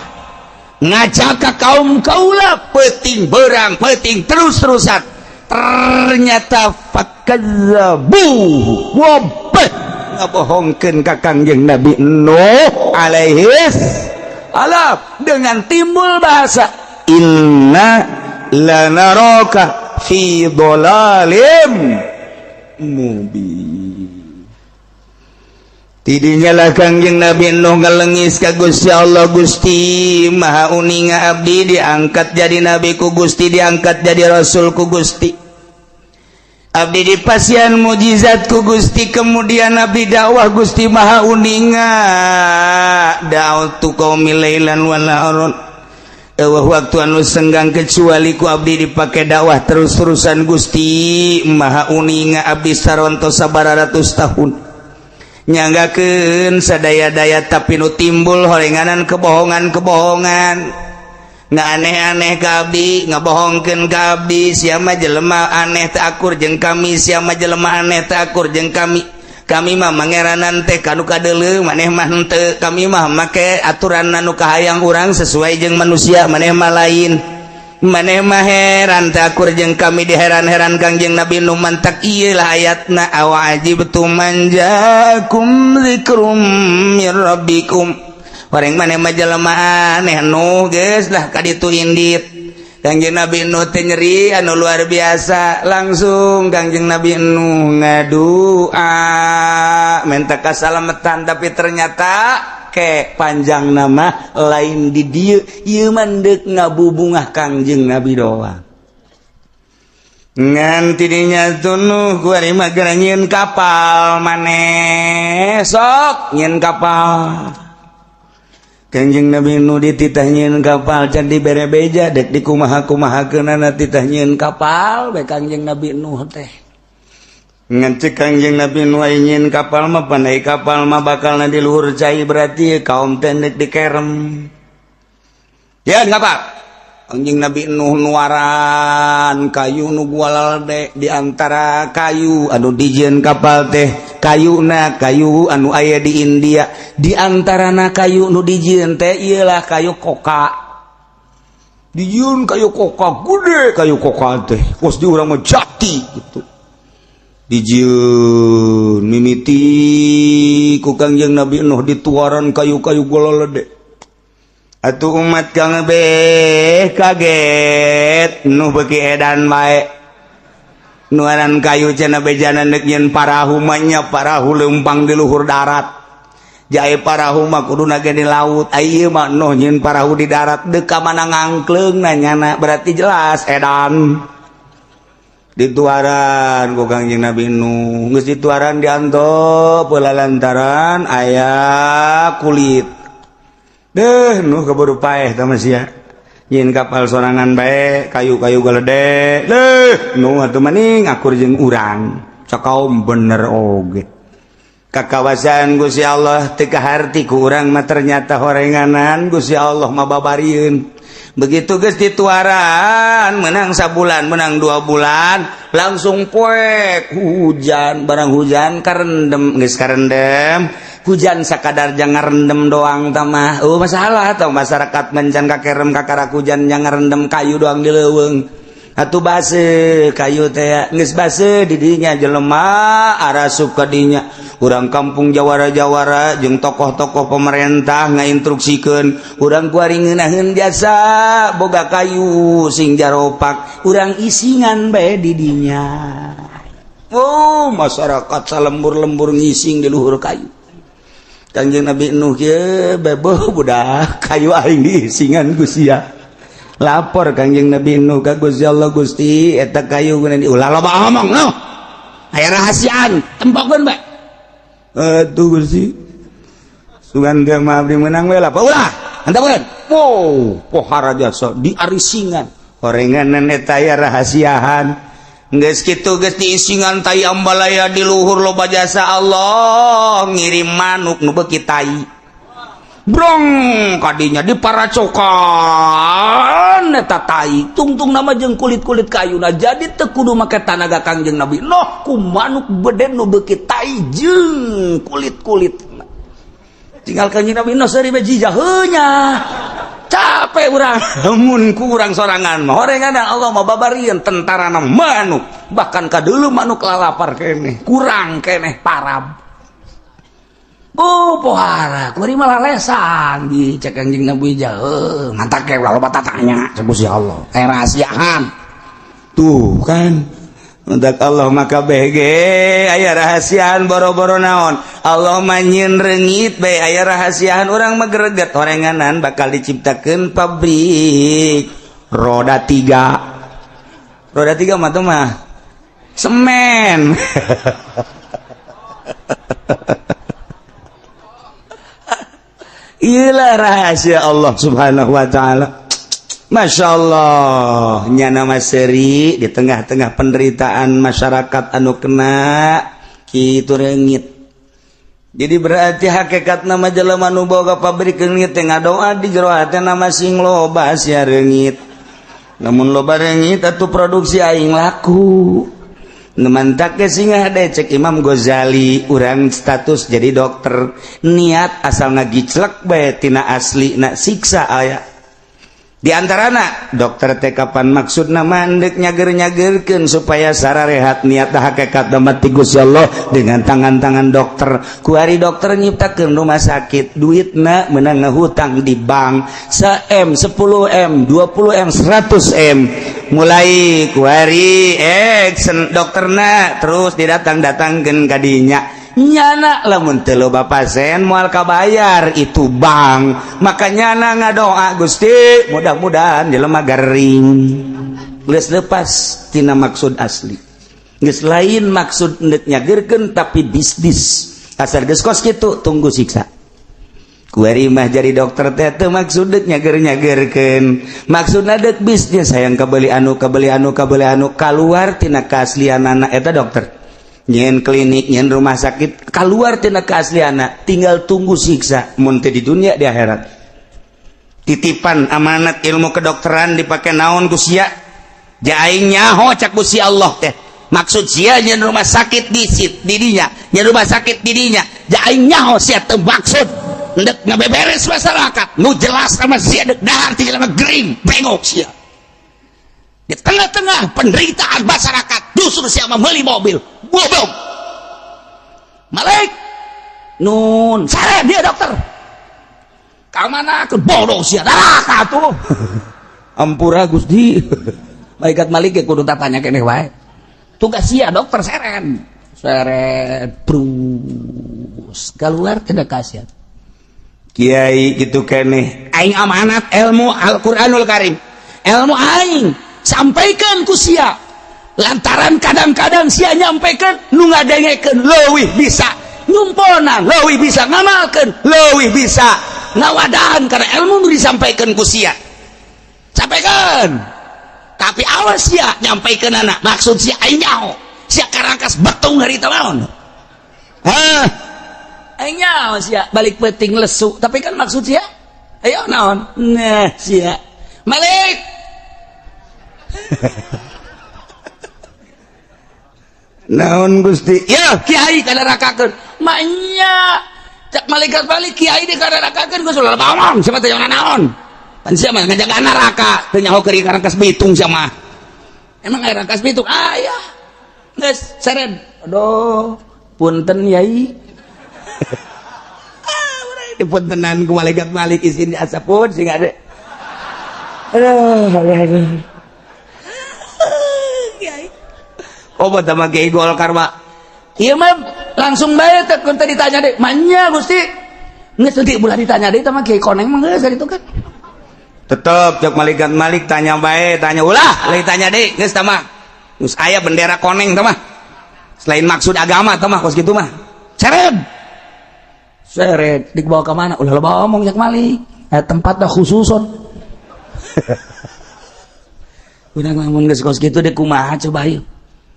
ngajak ke kaum kaula peting berang peting terus-terusan. Ternyata fakadzabuhu, wabeh ngabohongkeun ka Kangjeng Nabi Nuh alaihi salam dengan timbul bahasa inna lanaraka fi dhalalim mubin. Tidinya lah Kangjeng Nabi Nuh ngalengis ka Gusti Allah, "Gusti Maha uninga, abdi diangkat jadi nabi ku Gusti, diangkat jadi rasul ku Gusti, abdi dipasihan mujizat ku Gusti, kemudian abdi dakwah. Gusti Maha uninga, da'autu qaumi lailan wa naharon, euweuh waktu anu senggang kecuali ku abdi dipake dakwah terus-terusan. Gusti Maha uninga, abdi saronto sabaraha ratus tahun nyanggakeun sadaya-daya, tapi nu timbul horenganan kebohongan-kebohongan, nggak aneh-aneh ka abdi, ngabohongkeun ka abdi. Sia jelema aneh, teu akur jeung kami. Sia jelema aneh, teu akur jeung kami. Kami mah mangeranan teh kanu kadeuleu, maneh mah henteu. Kami mah make aturan anu kahayang urang sesuai jeung manusia, maneh mah lain. Maneh mah heran, teu akur jeung kami." Diheran-heran Kangjeng Nabi nu mantak ieu lah ayatna, awa ajibtum an jaakum dzikrum mir rabbikum. Horeng maneh mah jelema aneh nu geus lah kaditu indit. Kangjeng Nabi Nuh teh nyeri anu luar biasa. Langsung Kangjeng Nabi Nuh ngadua minta kasalamatan, tapi ternyata ke panjang nama lain di dieu ieu mah deuk ngabubungah Kangjeng Nabi doang. Ngan tidinya tunuh kuari mah geura nyieun kapal. Maneh sok nyieun kapal. Kangjeng Nabi nu dititah nyieun kapal, can dibere beja dek dikumaha-kumahakeunana, titah nyieun kapal bae Kangjeng Nabi Nuh teh. Ngan cek Kangjeng Nabi Nuh, "Ai nyieun kapal mah, pandai kapal mah bakalna di luhur cai, berarti kaum teh deuk dikerem ya kapal." Kangjeng Nabi Nuh nuaran kayu nu gualalde. Di antara kayu anu dijieun kapal teh kayuna kayu anu aya di India. Di antarana kayu nu dijieun teh iyalah kayu koka. Dijieun kayu koka gede, kayu koka teh kos di urang mah jati gitu. Dijieun mimiti ku Kangjeng Nabi Nuh dituaran kayu-kayu gualalde. Atuh umat kang beh kaget, Nuh beuki edan bae nuaran kayu. Cenah bejana deuk nyieun parahu mah nya, parahu leumpang di luhur darat jae, parahu mah kuduna ge di laut. Ai ieu mah Nuh nyieun parahu di darat, deuk ka mana ngangkleung nanyana? Berarti jelas edan. Dituaran ku Kangjeng Nabi Nuh, geus dituaran diantop lantaran aya kulit deh. Nuh keburu paeh tah sia, nyieun kapal sorangan bae, kayu-kayu galede deh. Nuh atuh maning akur jeung urang cakaum bener oge kakawasan Gusti Allah teu kaharti ku urang mah. Ternyata horenganan Gusti Allah mah babarieun. Begitu geus dituaran, menang sabulan, menang 2 bulan, langsung poek hujan. Barang hujan karendem, geus karendem hujan sakadar jangan rendem doang tamah. Oh, masalah atau masyarakat mencan kakerem kakarak hujan yang ngerendam kayu doang di leuweung atuh base kayu teh. Geus base didinya jelema arasup ka dinya. Urang kampung jawara-jawara jeung tokoh-tokoh pemerintah ngainstruksikeun urang kuari ngeunaheun jasa boga kayu sing jaropak, urang isingan bae di dinya. Oh, masyarakat salembur-lembur ngising di luhur kayu. Kangjeng Nabi Nuh kieu bebo, "Budak, kayu aing diisingan ku sia." Lapor Kangjeng Nabi Nuh ka Gusti Allah, "Gusti, eta kayu guna di." "Ulah loba omong, Nuh, aya rahasiaan, tempokeun bae." Aduh Gusti. Sugan teh mah abdi meunang we lah. Ulah, hantapeun. Wow, pohara jasa diarisingan. Horenganan eta aya rahasiahan. Geus kitu geus diisingan tai ambalaya di luhur loba jasa Allah ngirim manuk nu beuki tai. Brong kadinya diparacokan eta tai tungtung nama jeung kulit-kulit kayuna jadi teu kudu make tanaga Kangjeng Nabi Noh ku manuk beden nu beuki tai jeung kulit-kulit. Tinggal Kangjeng Nabi Noh seuri bae jijaheunya. Capek urang mun ku urang sorangan mah horengan Allah mah babarieun tentarana manuk bahkan kadeuleu manuk lalapar keneh kurang keneh parab. Oh pohara kuari malah lesan di cek Kangjeng Nabi jauh mantak ke ulah loba tatanya cek Gusti Allah aya rahasiaan tuh kan untuk Allah maka BG aya rahasiaan boro-boro naon Allah mah nyieun reungit bae aya rahasiaan urang mah greget horenganan bakal diciptakeun pabrik roda tiga mah tuh mah semen. Iyalah rahasia Allah Subhanahu wa ta'ala. Masya Allah nyana seri di tengah-tengah penderitaan masyarakat anu kena kitu reungit. Jadi berarti hakikat nama jelema nu boga pabrik reungit teh ngadoa di jero hatena masing loba sia reungit. Lamun loba reungit atuh produksi aing laku. Mantak ge sing hade cek Imam Ghazali urang status jadi dokter niat asal ngagiclek bae tina asli na siksa aya. Di antarana dokter teh kapan maksudna mandek nyager-nyagerkeun supaya sararehat niat hakikat mati Gusti Allah dengan tangan-tangan dokter. Kuari dokter nyiptakeun rumah sakit duitna meunang ngahutang di bank 1M, 10M, 20M, 100M. Mulai kuari dokterna terus didatang-datangkeun ka dinya. Nyana lamun teu loba pasien moal kabayar itu bank. Maka nyana ngadoa Gusti mudah-mudahan jelema garing. Geus lepas tina maksud asli. Geus lain maksud endek nyagerkeun tapi bisnis. Asal geus kos kitu tunggu siksa. Kuari mah jadi dokter teh teu maksud deuk nyager-nyagerkeun. Maksudna deuk bisnis hayang kabeli anu kabeli anu kabeli anu kaluar tina kaaslianana eta dokter. Nyen klinik, nyen rumah sakit keluar tina keasliana, tinggal tunggu siksa mun teu di dunia di akhirat. Titipan amanat ilmu kedokteran dipake naon ku sia? Ja aing nyaho cak Gusti Allah teh. Maksud sia nyen rumah sakit di sit di dinya, nyen rumah sakit di dinya. Ja aing nyaho sia teu maksud ndek ngabeberes masyarakat. Nu jelas sama sia dek dahar ti jelema gering, bengok sia. Di tengah-tengah penderitaan masyarakat justru sia meuli mobil. Goblok. Malik nun sare dia dokter. Ka mana ke bodoh sia neraka tuh. Ampura Gusti. Malaikat Malik ge kudu tatanya keneh wae. Tugas sia dokter seren. Seren brus keluar tidak kasihan. Kiai gitu keneh. Aing amanat ilmu Al-Qur'anul Karim. Ilmu aing sampaikan ku sia. Lantaran kadang-kadang sia nyampaikan nu ngadengekeun leuwih bisa nyumponan, leuwih bisa ngamalkeun, leuwih bisa ngawadahan karena ilmu nu disampaikan ku sia. Sampaikan. Tapi awas sia nyampaikan anak maksud sia aing nyaho. Sia karangkas betung harita naon? Hah? Aing nyaho sia balik peuting lesu, tapi kan maksud sia ayo naon? Nah, sia. Malik. Naon Gusti? Ya, kiai kadarakakeun. Maknya cak malaikat balik kiai di kadarakakeun geus ulah bawang siapa teh naon? Pan sia mah ngajaga neraka, teu nyaho keur karangkas bitung sia mah. Emang aya rangkas bitung? Aya. Geus seren. Aduh, punten yai. Ah, urang dipuntenan ku malaikat Malik isin asapun sing ade. Aduh, aduh. Kiai. Obat sama Kiai Golkar mah. Ieu mah langsung bae teh kun teh ditanya deui. Manya Gusti. Geus teu ulah ditanya deui teh mah Kiai Koneng mah geus itu kan. Tetep cek malaikat Malik tanya bae, tanya ulah, lain tanya deui geus tah mah. Geus aya bendera koneng tah mah. Selain maksud agama tah mah kos kitu mah. Seret. Seret dibawa ke mana? Ulah loba omong cek maling. Tempat dah khususon. Urang lamun geus kos kitu deh kumaha coba yuk.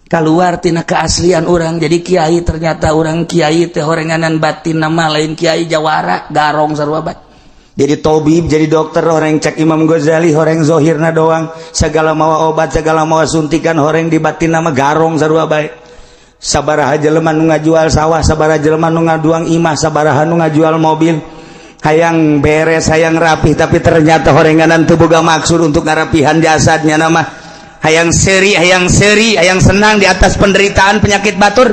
Keluar tina keaslian orang jadi kiai, ternyata orang kiai teh horenganan batin nama lain kiai jawara garong sarua bae. Jadi tobib, jadi dokter orang cek Imam Ghazali horeng zohirna doang, segala mawa obat, segala mawa suntikan, horeng di batin nama garong sarua bae. Sabaraha jelema nu ngajual sawah, sabaraha jelema nu ngaduang imah, sabaraha nu ngajual mobil, hayang beres, hayang rapih, tapi ternyata horenganan teu boga maksud untuk ngarapihan jasadnya. Nama hayang seri, hayang seri, hayang senang di atas penderitaan penyakit batur.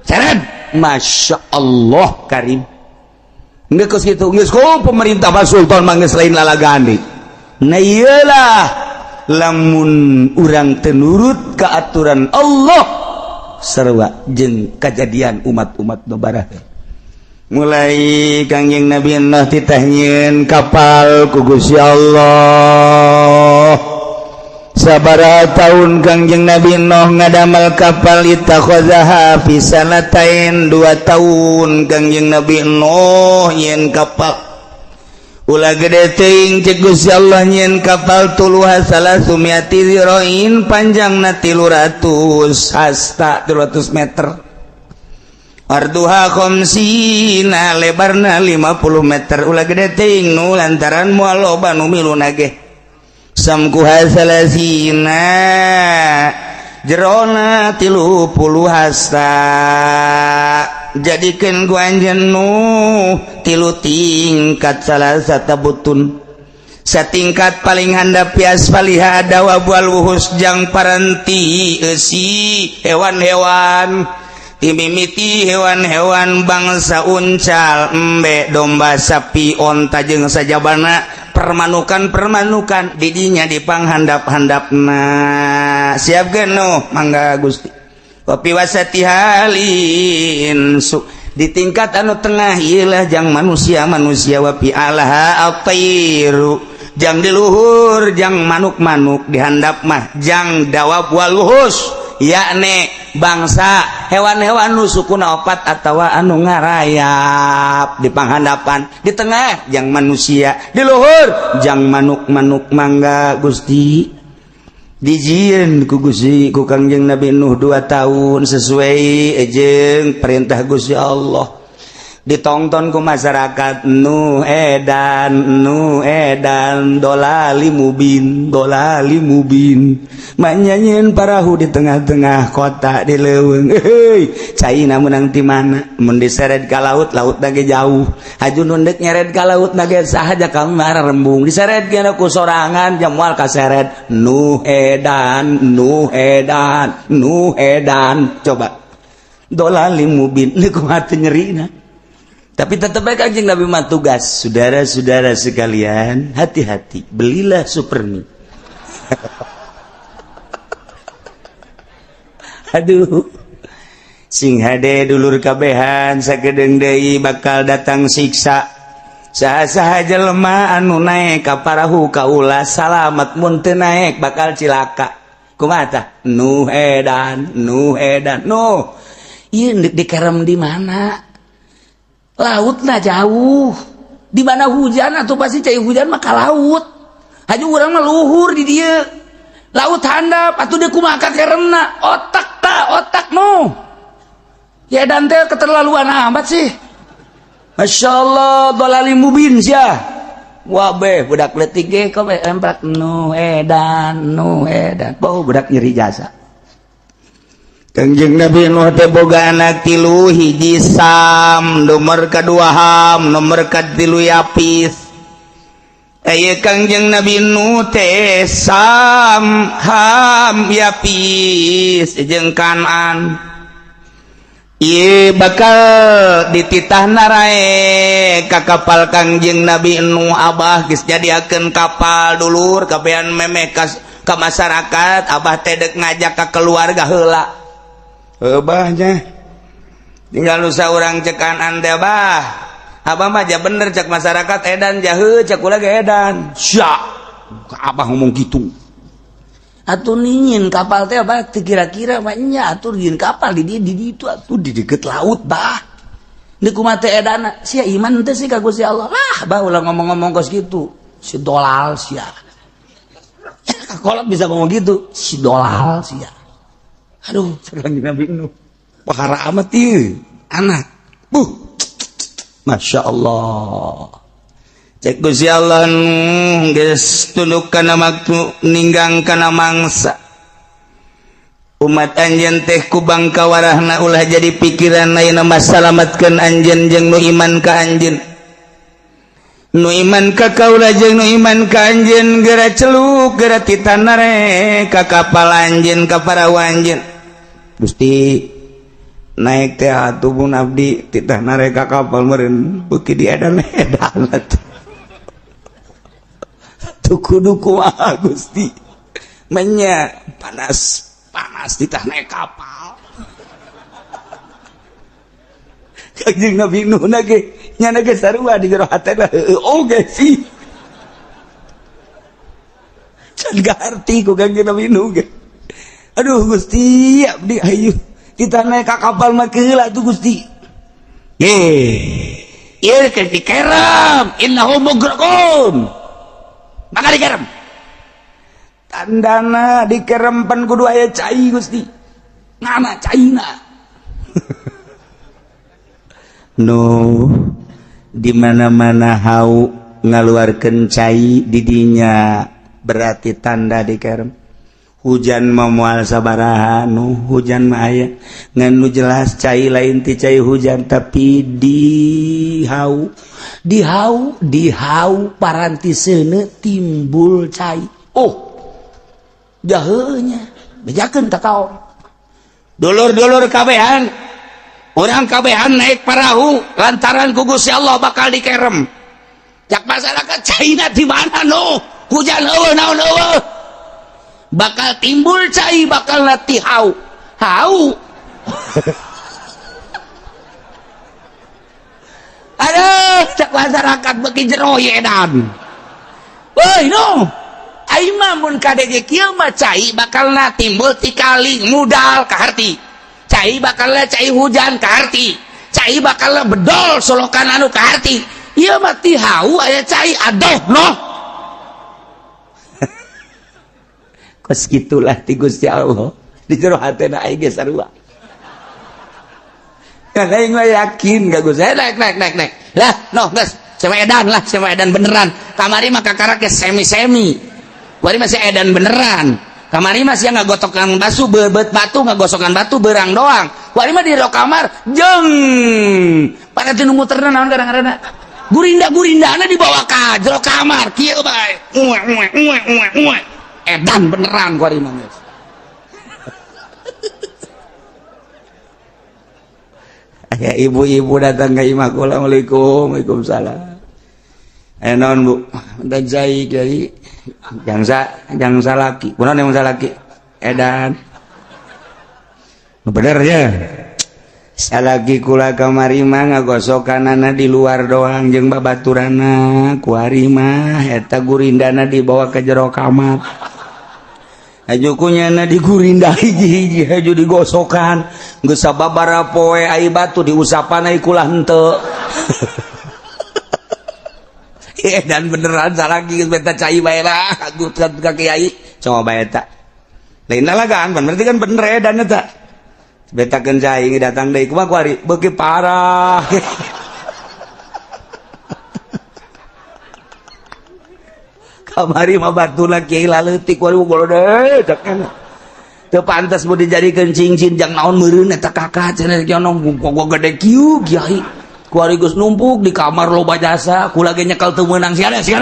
Seret, Masya Allah karim. Nggak gitu, geus ku pemerintah Pak Sultan mah geus lain lalagani. Nah iyalah, lamun urang teu nurut ke aturan Allah, sarua jeung kejadian umat-umat nu baraheula. Mulai Kangjeng Nabi Nuh titah nyieun kapal ku Gusti Allah. Sabaraha tahun Kangjeng Nabi Nuh ngadamel kapal? Ittakhadzaha fi sanatain, 2 tahun Kangjeng Nabi Nuh nyieun kapal. Ulah gede teuing cek Gusti Allah, nyieun kapal tuluha salasumiati dzira'in, panjangna 300 hasta, 300 meter. Arduha khamsina, lebarna 50 meter. Ulah gede teuing nu lantaran moal loba nu milu nageh. Samkuha salasina, jerona 30 hasta. Jadikan ku anjeun nu tilu tingkat, salasata butun, satingkat paling handap fi asfaliha dawabu wal wuhus, jang paranti eusi hewan-hewan, timimiti hewan-hewan bangsa uncal, embe, domba, sapi, onta jeung sajabana permanukan-permanukan didinya di panghandap-handapna. Siapkeun nu mangga Gusti. Wa fi wasatiha insu, di tingkat anu tengah ilah jang manusia-manusia. Wa fi a'laha at-tairu, jang di luhur jang manuk-manuk, dihandap mah jang dawab wal wuhus, yakni bangsa hewan-hewan nu sukuna opat atawa anu ngarayap di panghandapan, di tengah jang manusia, di luhur jang manuk-manuk. Mangga Gusti. Dijieun ku Gusti, ku Kangjeng Nabi Nuh 2 tahun sesuai jeung perintah Gusti Allah. Ditonton ku masyarakat, "Nu edan, nu edan, dolali mubin, dolali mubin." Manyanyiin parahu di tengah-tengah kota di leuweung. Heuy, caina menang ti mana? Mun diseret ka laut, laut ge jauh. Haju nu deuk nyeret ka laut ge sahaja kamu marah rembung. Diseret ge ku sorangan jam moal kaseret. Nu edan, nu edan, nu edan. Coba dolali mubin, kumaha teu nyerina? Tapi tetap baik Kanjeng Nabi mah tugas. Saudara-saudara sekalian, hati-hati, belilah supermi. Aduh. Sing hade dulur kabehan, sakedeung deui bakal datang siksa. Saha-saha jelema anu naek ka parahu kaula salamat, mun teu naek bakal cilaka. Kumaha tah? Nu edan, nu edan, nu. Ieu dikerem di mana? Lautna jauh, di mana hujan atau pasti cai hujan mah laut. Haju urang mah luhur di dieu, laut handap atuh. Deuk kumaha keremna? Otak ta otak nu ya dan teh keterlaluan amat sih. Masya Allah, dolali mubin sia. Wah be, budak leutik ge kok emprak nu edan, nu edan. Bau budak nyeri jasa. Kangjeng Nabi Nuh teh boga anak tilu, hiji Sam, nomor kedua Ham, nomor katilu Yapis. Aya Kangjeng Nabi Nuh teh Sam, Ham, Yapis jeung Kanan. Ieu bakal dititah naraek ka kapal Kangjeng Nabi Nuh. Abah geus jadiakeun kapal, dulur kabehan, memeh ka masyarakat. Abah teh deuk ngajak ka keluarga heula. Abahnya tinggal nusa orang cekan anda, "Bah, abah mah aja bener cek masyarakat edan jahe, cek ulah ge edan." Sia abah ngomong gitu atuh. Ningin kapal teh abah teu kira-kira mah nya atuh, nyieun kapal di itu atuh di deket laut, bah. Deuk kumaha teh edana sia iman teh sih ka Gusti Allah. Lah bah ulah ngomong-ngomong kos kitu. Si dolal sia. Kolot bisa ngomong gitu, si dolal sia. Aduh, Kanjeng Nabi Nuh. Pahara amat ieu anak. Buh. Masya Allah. Cek Gusti Allah geus tunduk kana waktu ninggang kana mangsa. Umat anjeun teh ku bangka warahna ulah jadi pikiran ayeuna mah salamatkeun anjeun jeung nu iman ka anjeun. Nu iman ka kaula jeung nu iman ka anjeun geura celuk geura titanare ka kapal anjeun ka parahu anjeun. Gusti naik teh atuh mun abdi titah narek ka kapal meureun beuki diedan-edan atuh. Tuh kudu kumaha Gusti. Menya panas panas ditah naik kapal. Kanjeng Nabi Nuh ge nyana ge sarua di jero hatena heueuh oge sih. Can garti ku Kanjeng Nabi Nuh ge. Aduh Gusti abdi hayu titah naik ka kapal mah keula tuh Gusti. Ye. Ieu keur dikerem innahum mugraqun. Maka dikerem. Tandana dikerempan kudu aya cai Gusti. Ngana caina. No, di mana-mana hau ngaluarkeun cai didinya berarti tanda dikerem. Hujan mah moal sabaraha nu hujan mah aya ngan nu jelas cai lain ti cai hujan tapi di hau di hau di hau paranti seuneu timbul cai. Oh, jaheunya bejakeun takaon. Dulur-dulur kabehan orang kabehan naik parahu lantaran ku Gusti Allah bakal dikerem. Cak masyarakat caina di mana nu hujan eueuh naon eueuh bakal timbul cai bakal nati hau hau. Aduh cak masyarakat beuki jero ye edan. Woi no aing mah mun kadege kieu mah cai bakalna timbul ti kali mudal kaharti. Cai bakalna cai hujan kaharti. Cai bakalna bedol solokan anu kaharti. Ieu mah ti hau aya cai aduh no. Kos gitulah ti Gusti Allah. Di jero hatena aing ge sarua. Kan aing mah yakin ka Gusti. Naik naik naik naik. Lah noh geus sama edan lah, sama edan beneran. Kamari mah kakara ge semi-semi. Wari masih edan beneran. Kamari masih ngagotokan batu, bebet batu, ngagosokan batu berang doang. Wari mah di jero kamar jeng. Pada teu muterna naon kadang-kadang. Gurinda-gurindana dibawa ka jero kamar kieu bae. Uwe uwe uwe uwe uwe. Edan beneran kuari mah geus. Aya ibu-ibu datang ka imah kula, Assalamualaikum, waalaikumsalam. Eh naon Bu? Dan cai kiai jangsa laki. Kunaon yang salaki? Edan. Bener ya. Salaki kula kamari mah ngagosokanana di luar doang jeung babaturana kuari mah eta gurindana dibawa ke jero kamar. Haju kunyana digurinda hiji-hiji haju digosokan geus sababaraha poe ai batu diusapan ai kula henteu. Dan beneran salaki geus beta cai bae lah agut ka kiai coba eta. Lain lalagaan pan berarti kan bener edan eta. Betakeun cai datang deui kumaha kuari beuki parah. Kamari mah batuna kiai laleutik kuari golode cek teu pantes mun dijadikeun cincin jang naon meureun eta kakak cenah jono gua gede kieu kiai. Kuari geus numpuk di kamar loba jasa kula ge nyekel teu meunang sia sia.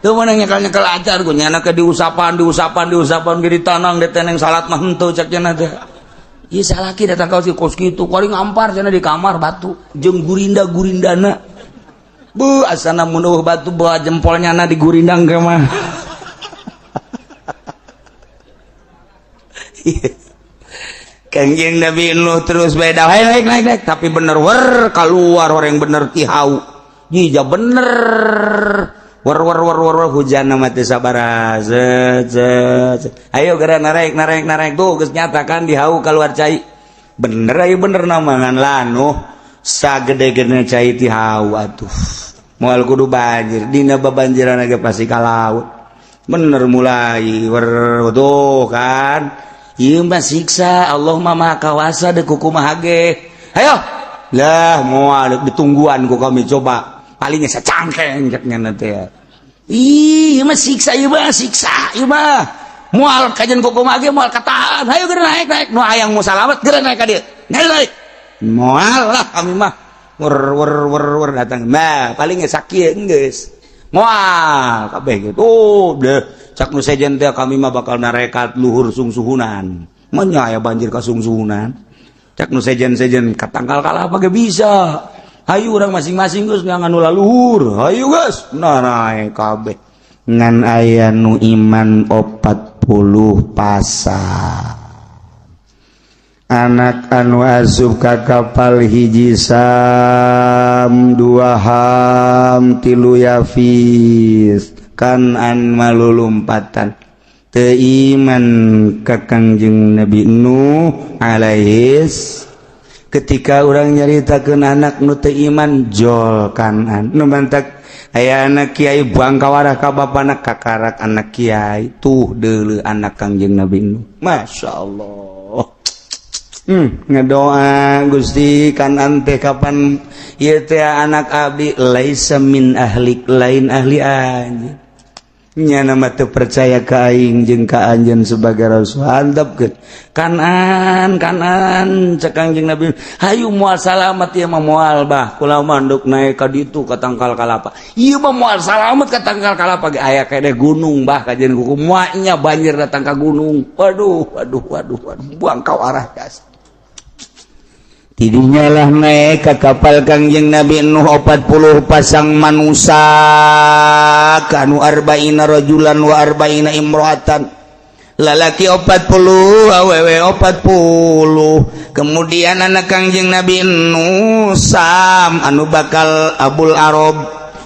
Teu meunang nyekel-nyekel acar ku nyana ke diusapan diusapan diusapan ge ditanang diteneng salat mah henteu cek cenah teh. Ieu salaki datang ka si kos kitu kuari ngampar cenah di kamar batu jeung gurinda-gurindana. Bu asana mun eueuh batu bawa jempolnya na digurindang ke mah. Kanjeng Nabi Nuh terus beda naik naik naik tapi bener wer keluar orang bener ti hau. Jija bener wer wer wer wer hujan mah teu sabaraha zet zet. Ayo geura narek narek narek tuh geus nyatakan di hau keluar cai. Bener ayo bener nama ngan lah Nuh. Sagede-gede cai ti hawa atuh. Moal kudu banjir, dina babanjiran ge pasti ka laut. Bener mulai wer tuh kan. Ieu mah siksa Allah mah Maha Kawasa deuk kumaha ge. Ayo lah, moal ditungguan ku kami, coba palingnya sacangkeng cek nya teh. Ih, ieu mah siksa, ieu mah siksa, ieu mah moal kajian kumaha ge moal katahan. Ayo geura naik, naik. Nu hayang mau salamet geura naik ka dieu. Naik, naik. Moal lah kami mah. Wer wer wer wer datang. Nah, palingnya sakieu geus. Moal kabeh gitu. Oh, deh cak nu sejen teh kami mah bakal narekat luhur sungsuhunan. Menya aya banjir ka sungsuhunan. Cak nu sejen-sejen ka tangkal kalapa ge bisa. Hayu urang masing-masing geus ngan nu luhur. Hayu geus. Nah, naik kabeh. Ngan aya nu iman 40 pasang. Anak anu asup ka kapal hiji Sam, dua Ham, tilu Yafis. Kan'an malulumpatan teu iman ka Kangjeng Nabi Nuh alaihis. Ketika orang nyaritakeun anak nu teu iman jol Kan'an nu mantak aya anak kiai bangkawarah ka bapana, kakarak anak kiai tuh deuleu anak Kangjeng Nabi Nuh. Masya Allah. Ngedoa Gusti, Kan'an teh kapan ieu teh anak abdi laisa min ahlik, lain ahli anjeun. Nya nama teu percaya ka aing jeung ka anjeun sebagai rasul, handapkeun Kan'an. Kan'an cek Kangjeng Nabi, hayu, moal salamat ieu mah, moal bah. Kula mah nduk naik ka ditu ka tangkal kalapa, ieu mah moal salamat ka tangkal kalapa ge aya kene gunung bah, kajian kuku muanya banjir datang ka gunung. Waduh, waduh, waduh, waduh, buang kau arah gas. Tidinya lah naik ke kapal Kangjeng Nabi Nuh 40 pasang manusia, kanu arba'ina rajulan wa arba'ina imro'atan, lalaki 40, awewe 40. Kemudian anak Kangjeng Nabi Nuh Sam anu bakal Abul Arab,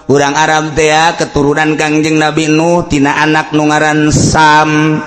urang Arab teh, keturunan Kangjeng Nabi Nuh tina anak nu ngaran Sam.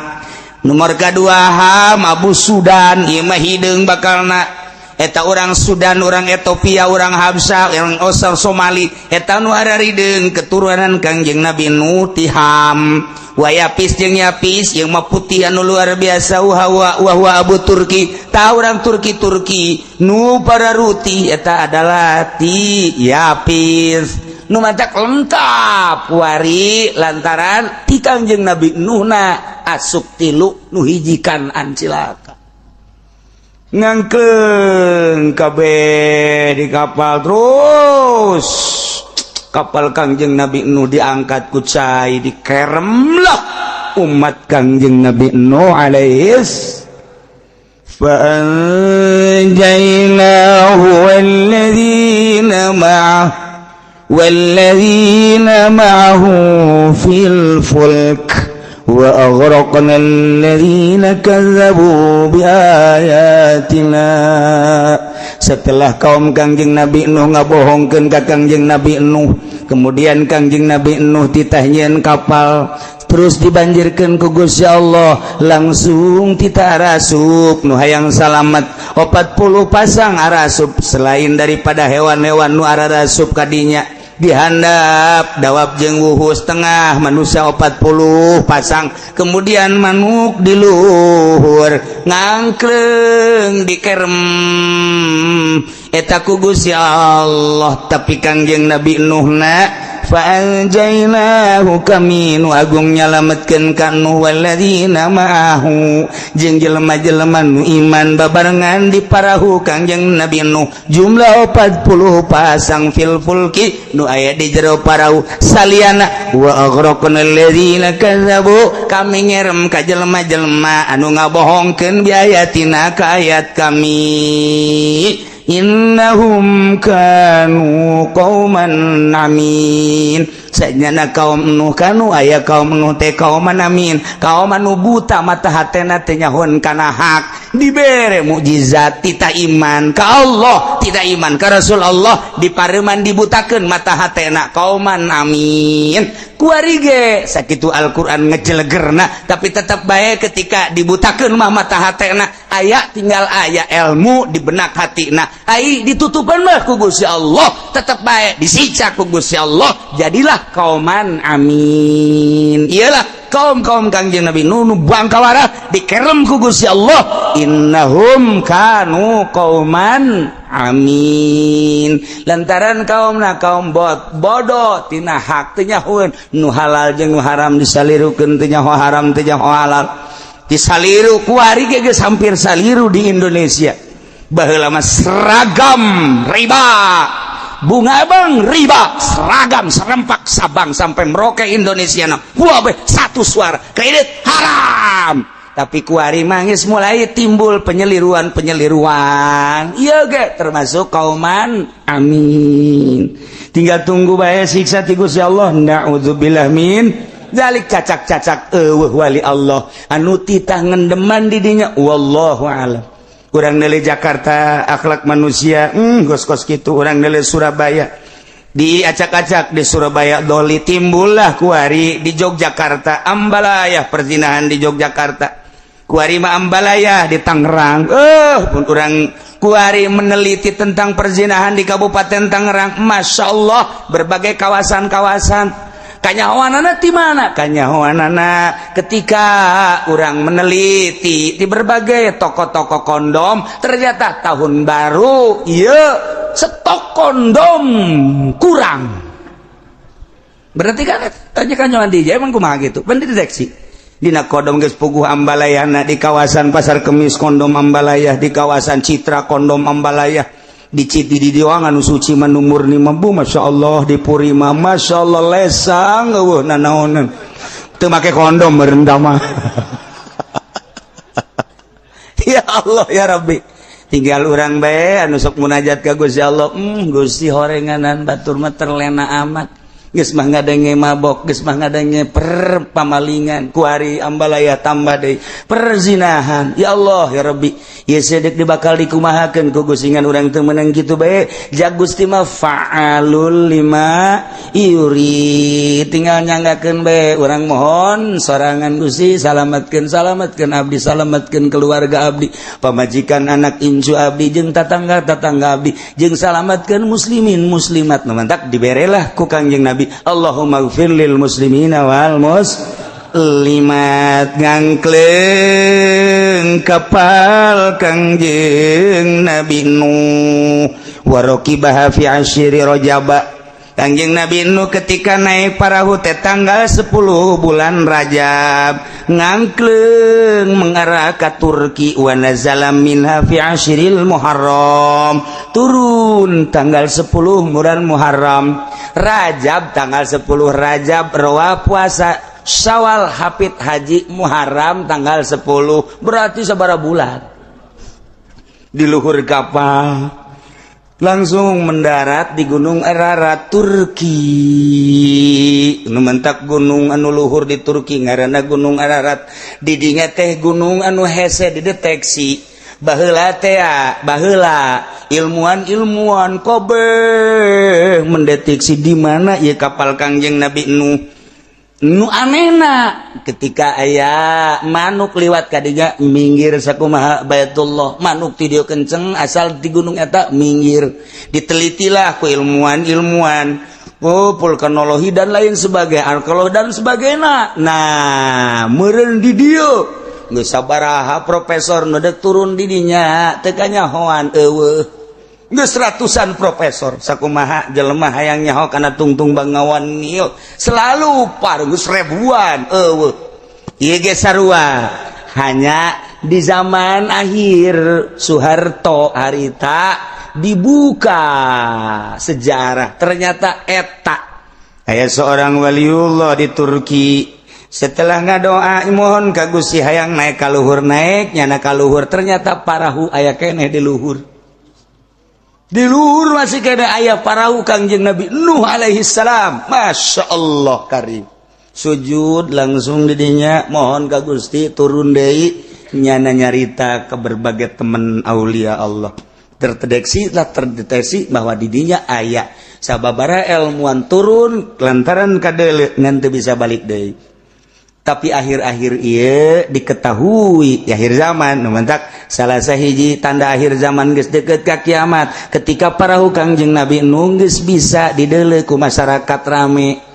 Nomor kedua Ham, Abu Sudan, ieu mah hideung bakalna eta orang Sudan, orang Ethiopia, orang Habsah, orang Osar Somali, eta nu harideung keturunan Kangjeng Nabi Nuh ti Ham. Wa Yapis jeung Yapis yang mah putih anu luar biasa, wa wa Abu Turki, ta orang Turki Turki nu para ruti eta adalah ti Yapis. Nu mantak lengkap wari lantaran ti Kangjeng Nabi Nuhna asup tilu, nu hiji Kan'an cilaka. Ngangkeng kabeh di kapal, terus kapal Kangjeng Nabi Nuh diangkat ku cai, dikerem lah umat Kangjeng Nabi Nuh alaihis. فأنجيناه والذين معه في الفلك وأغرقنا الذين كذبوا بآياتنا. Setelah kaum Kangjeng Nabi Nuh ngabohongkeun ka Kangjeng Nabi Nuh, kemudian Kangjeng Nabi Nuh titah nyieun kapal, terus dibanjirkan ku Gusti Allah, langsung tita arasup nu hayang salamet 40 pasang arasup. Selain daripada hewan-hewan nu arasup kadinya dihandap dawab jeung wuhu setengah manusia 40 pasang, kemudian manuk di luhur ngangkleng dikerem eta ku Gusti Allah. Tapi Kangjeng Nabi Nuhna فأنجيناه kami nu agung nyalametkeun ka Nuh, walladzina ma'ahu jeung jelema-jelema nu iman babarengan di parahu Kangjeng Nabi Nuh, jumlah 40 pasang, fil fulki nu aya di jero parahu saliana. Wa aghraqna alladzina kadzabu kami ngerem ka jelema-jelema anu ngabohongkeun biayatina ka ayat kami, innahum kanu qauman amin. Sanyana kaum Nuh kanu aya kaum Nuh teh kauman amin, kaum anu buta mata hatena teh nyahoan kana hak, dibere mukjizat tita iman ka Allah. Tidak iman ka Rasul Allah, dipareuman, dibutakeun mata hatena, kauman amin. Kuari ge sakitu Al-Qur'an ngejelegerna, tapi tetap bae ketika dibutakeun mah mata hatena aya, tinggal aya ilmu di benak hatina. Ai ditutupan mah ku Gusti Allah, tetap bae disiksa ku Gusti Allah, jadilah kauman amin. Iyalah kaum-kaum Kangjeng Nabi Nuh nu bangkawara dikerem ku Gusti Allah, innahum kanu qauman amin, lantaran kaumna kaum bot bodoh tina hak, teu nyahoeun nu halal jeung nu haram, disalirukeun, teu nyaho haram, teu nyaho halal, disaliru. Kuari ge geus hampir saliru di Indonesia. Baheula mah seragam riba, bunga bang riba, seragam serempak Sabang sampai Merauke Indonesia na wah satu suara, kredit haram. Tapi kuari mangis mulai timbul penyeliruan penyeliruan. Iya ge termasuk kauman amin, tinggal tunggu bae siksa ti Gusti Allah. Naudzubillah min dzalik. Cacak-cacak eueuh wali Allah anu titah ngendeman di dinya, wallahu alam. Kurang dari Jakarta, akhlak manusia kos-kos gitu. Orang dari Surabaya diacak-acak, di Surabaya doli timbullah. Kuari di Yogyakarta ambalaya, perzinahan di Yogyakarta. Kuari mah ambalaya di Tangerang. Pun kurang kuari meneliti tentang perzinahan di Kabupaten Tangerang, Masya Allah, berbagai kawasan-kawasan. Kanyahoanana di mana? Kanyahoanana ketika orang meneliti di berbagai toko-toko kondom, ternyata tahun baru iya stok kondom kurang. Berarti kan tanya kanyahoan di emang kumaha gitu kan dideteksi dina kondom geus puguh ambalayana. Di kawasan Pasar Kemis kondom ambalayah, di kawasan Citra kondom ambalayah, di Citi di Diwang anu suci manu murni mampu, Masya Allah, di Puri mah Masya Allah lesang, eueuh nanaonan, teu make kondom merendah mah. Ya Allah ya Rabbi, tinggal urang bae anu sok munajat ka Gusti Allah. Gusti, horenganan batur mah terlena amat, geus mah ngadenge mabok, geus mah ngadenge per pamalingan, kuari ambalaya tambah deui perzinahan. Ya Allah ya Rabbi, ieu sedek dibakal dikumahakeun ku Gusti, ngan urang teu meunang kitu bae. Ja Gusti mah fa'alul lima yuri, tinggal nyanggakeun bae. Urang mohon sorangan, Gusti, salamatkeun, salamatkeun abdi, salamatkeun keluarga abdi, pamajikan, anak incu abdi, jeung tatangga tatangga abdi, jeung salamatkeun muslimin muslimat. Nu mantak diberelah ku Kangjeng Nabi, Allahumma gfir lil muslimina wal muslimat. Ngangkleng kapal Kangjeng Nabi Nuh, warokibaha fi asyiri Rajaba. Kangjeng Nabi Nuh ketika naik parahu teh tanggal 10 bulan Rajab, ngangkleng mengarah ke Turki, wa nazala minha fi asyril Muharram, turun tanggal 10 bulan Muharram. Rajab, tanggal 10 Rajab rawa puasa Syawal, hapit haji, Muharram tanggal 10, berarti sabara bulan di luhur kapal, langsung mendarat di Gunung Ararat, Turki. Nu mentak gunung anu luhur di Turki ngaranna Gunung Ararat. Didinya teh gunung anu hese dideteksi. Baheula teh, baheula ilmuwan-ilmuwan kabeh mendeteksi di mana ieu kapal Kangjeng Nabi Nuh. Nu anehna, ketika aya manuk liwat kadinya minggir sakumaha Baitullah, manuk ti dieu kenceng, asal di gunung eta minggir. Ditelitilah ku ilmuwan-ilmuwan, oh, vulkanologi dan lain sebagainya, arkeologi dan sebagainya. Nah, meureun di dieu geus sabaraha profesor nu dek turun di dinya, teu kanyahoan, eueuh. Geus ratusan profesor, sakumaha jelema hayang nyaho kana tungtung Bengawan Nil selalu par, geus ribuan, eueuh. Ieu ge sarua, hanya di zaman akhir Soeharto harita dibuka sejarah, ternyata eta aya seorang waliullah di Turki. Setelah ngadoa mohon ka Gusti hayang naik ka luhur, naik nyana ka luhur, ternyata parahu aya keneh di luhur. Di luhur masih kena aya parahu Kangjeng Nabi Nuh alaihi salam. Masya Allah karim, sujud langsung didinya mohon ka Gusti turun deui. Nyana nyarita ke berbagai teman aulia Allah. Terdeteksi lah, terdeteksi bahwa didinya aya sababara ilmuwan turun lantaran kadeuleu ngan teu bisa balik deui. Tapi akhir-akhir ieu diketahui di akhir zaman nu mantak salah sahiji tanda akhir zaman geus deket ka kiamat, ketika parahu Kangjeng Nabi Nuh geus bisa dideuleu ku masyarakat rame.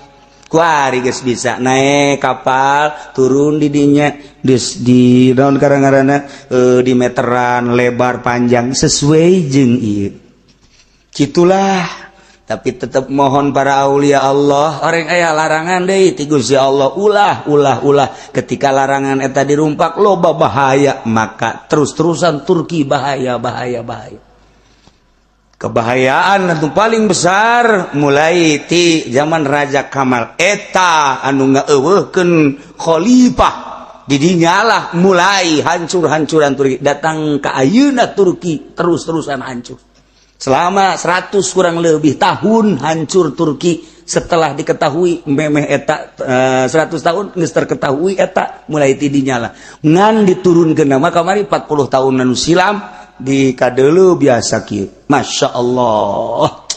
Kuari geus bisa naik kapal turun di dinya, geus di naon karang-karana di meteran lebar panjang sesuai jeung ieu kitulah. Tapi tetap mohon para aulia Allah, orang aya larangan deui ti Gusti Allah, ulah ulah ulah. Ketika larangan eta dirumpak, loba bahaya, maka terus-terusan Turki bahaya bahaya bahaya. Kebahayaan itu paling besar mulai ti zaman Raja Kamal eta anu ngaeuweuhkeun khalifah. Didinyalah mulai hancur-hancuran Turki datang ke ayeuna. Turki terus-terusan hancur selama 100 kurang lebih tahun hancur Turki. Setelah diketahui memeh eta 100 tahun geus terketahui eta mulai ti dinya lah ngan diturunkeun nama kamari 40 tahun anu silam di kadeuleu biasa kieu. Masya Allah.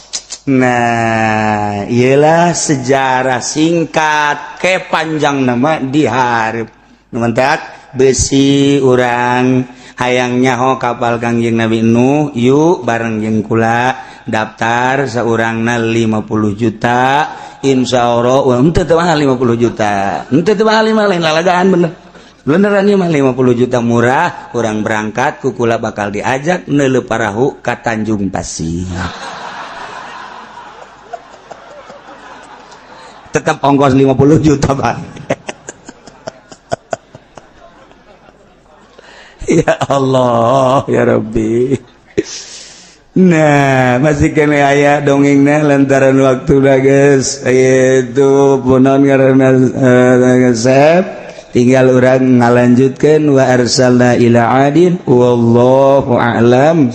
Nah, iyalah sejarah singkat ke panjang nama diharap mantak besi urang hayang nyaho kapal Kangjeng Nabi Nuh. Yuk bareng jeung kula daftar seorangna 50 juta. Insya Allah, wah, henteu teu mahal 50 juta, henteu teu mahal mah, lain lalagaan, bener beneran ieu mah 50 juta murah. Urang berangkat ku kula, bakal diajak neuleuh parahu ka Tanjung Pasir. Tetap ongkos 50 juta, Pak. Ya Allah ya Rabbi. Nah, masih kena aya dongengna lantaran waktu geus itu punon karena resep tinggal urang ngalanjutkeun wa arsalna ila adin. Wallahu a'lam.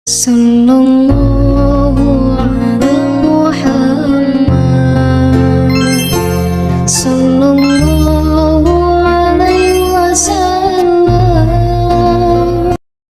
Sallallahu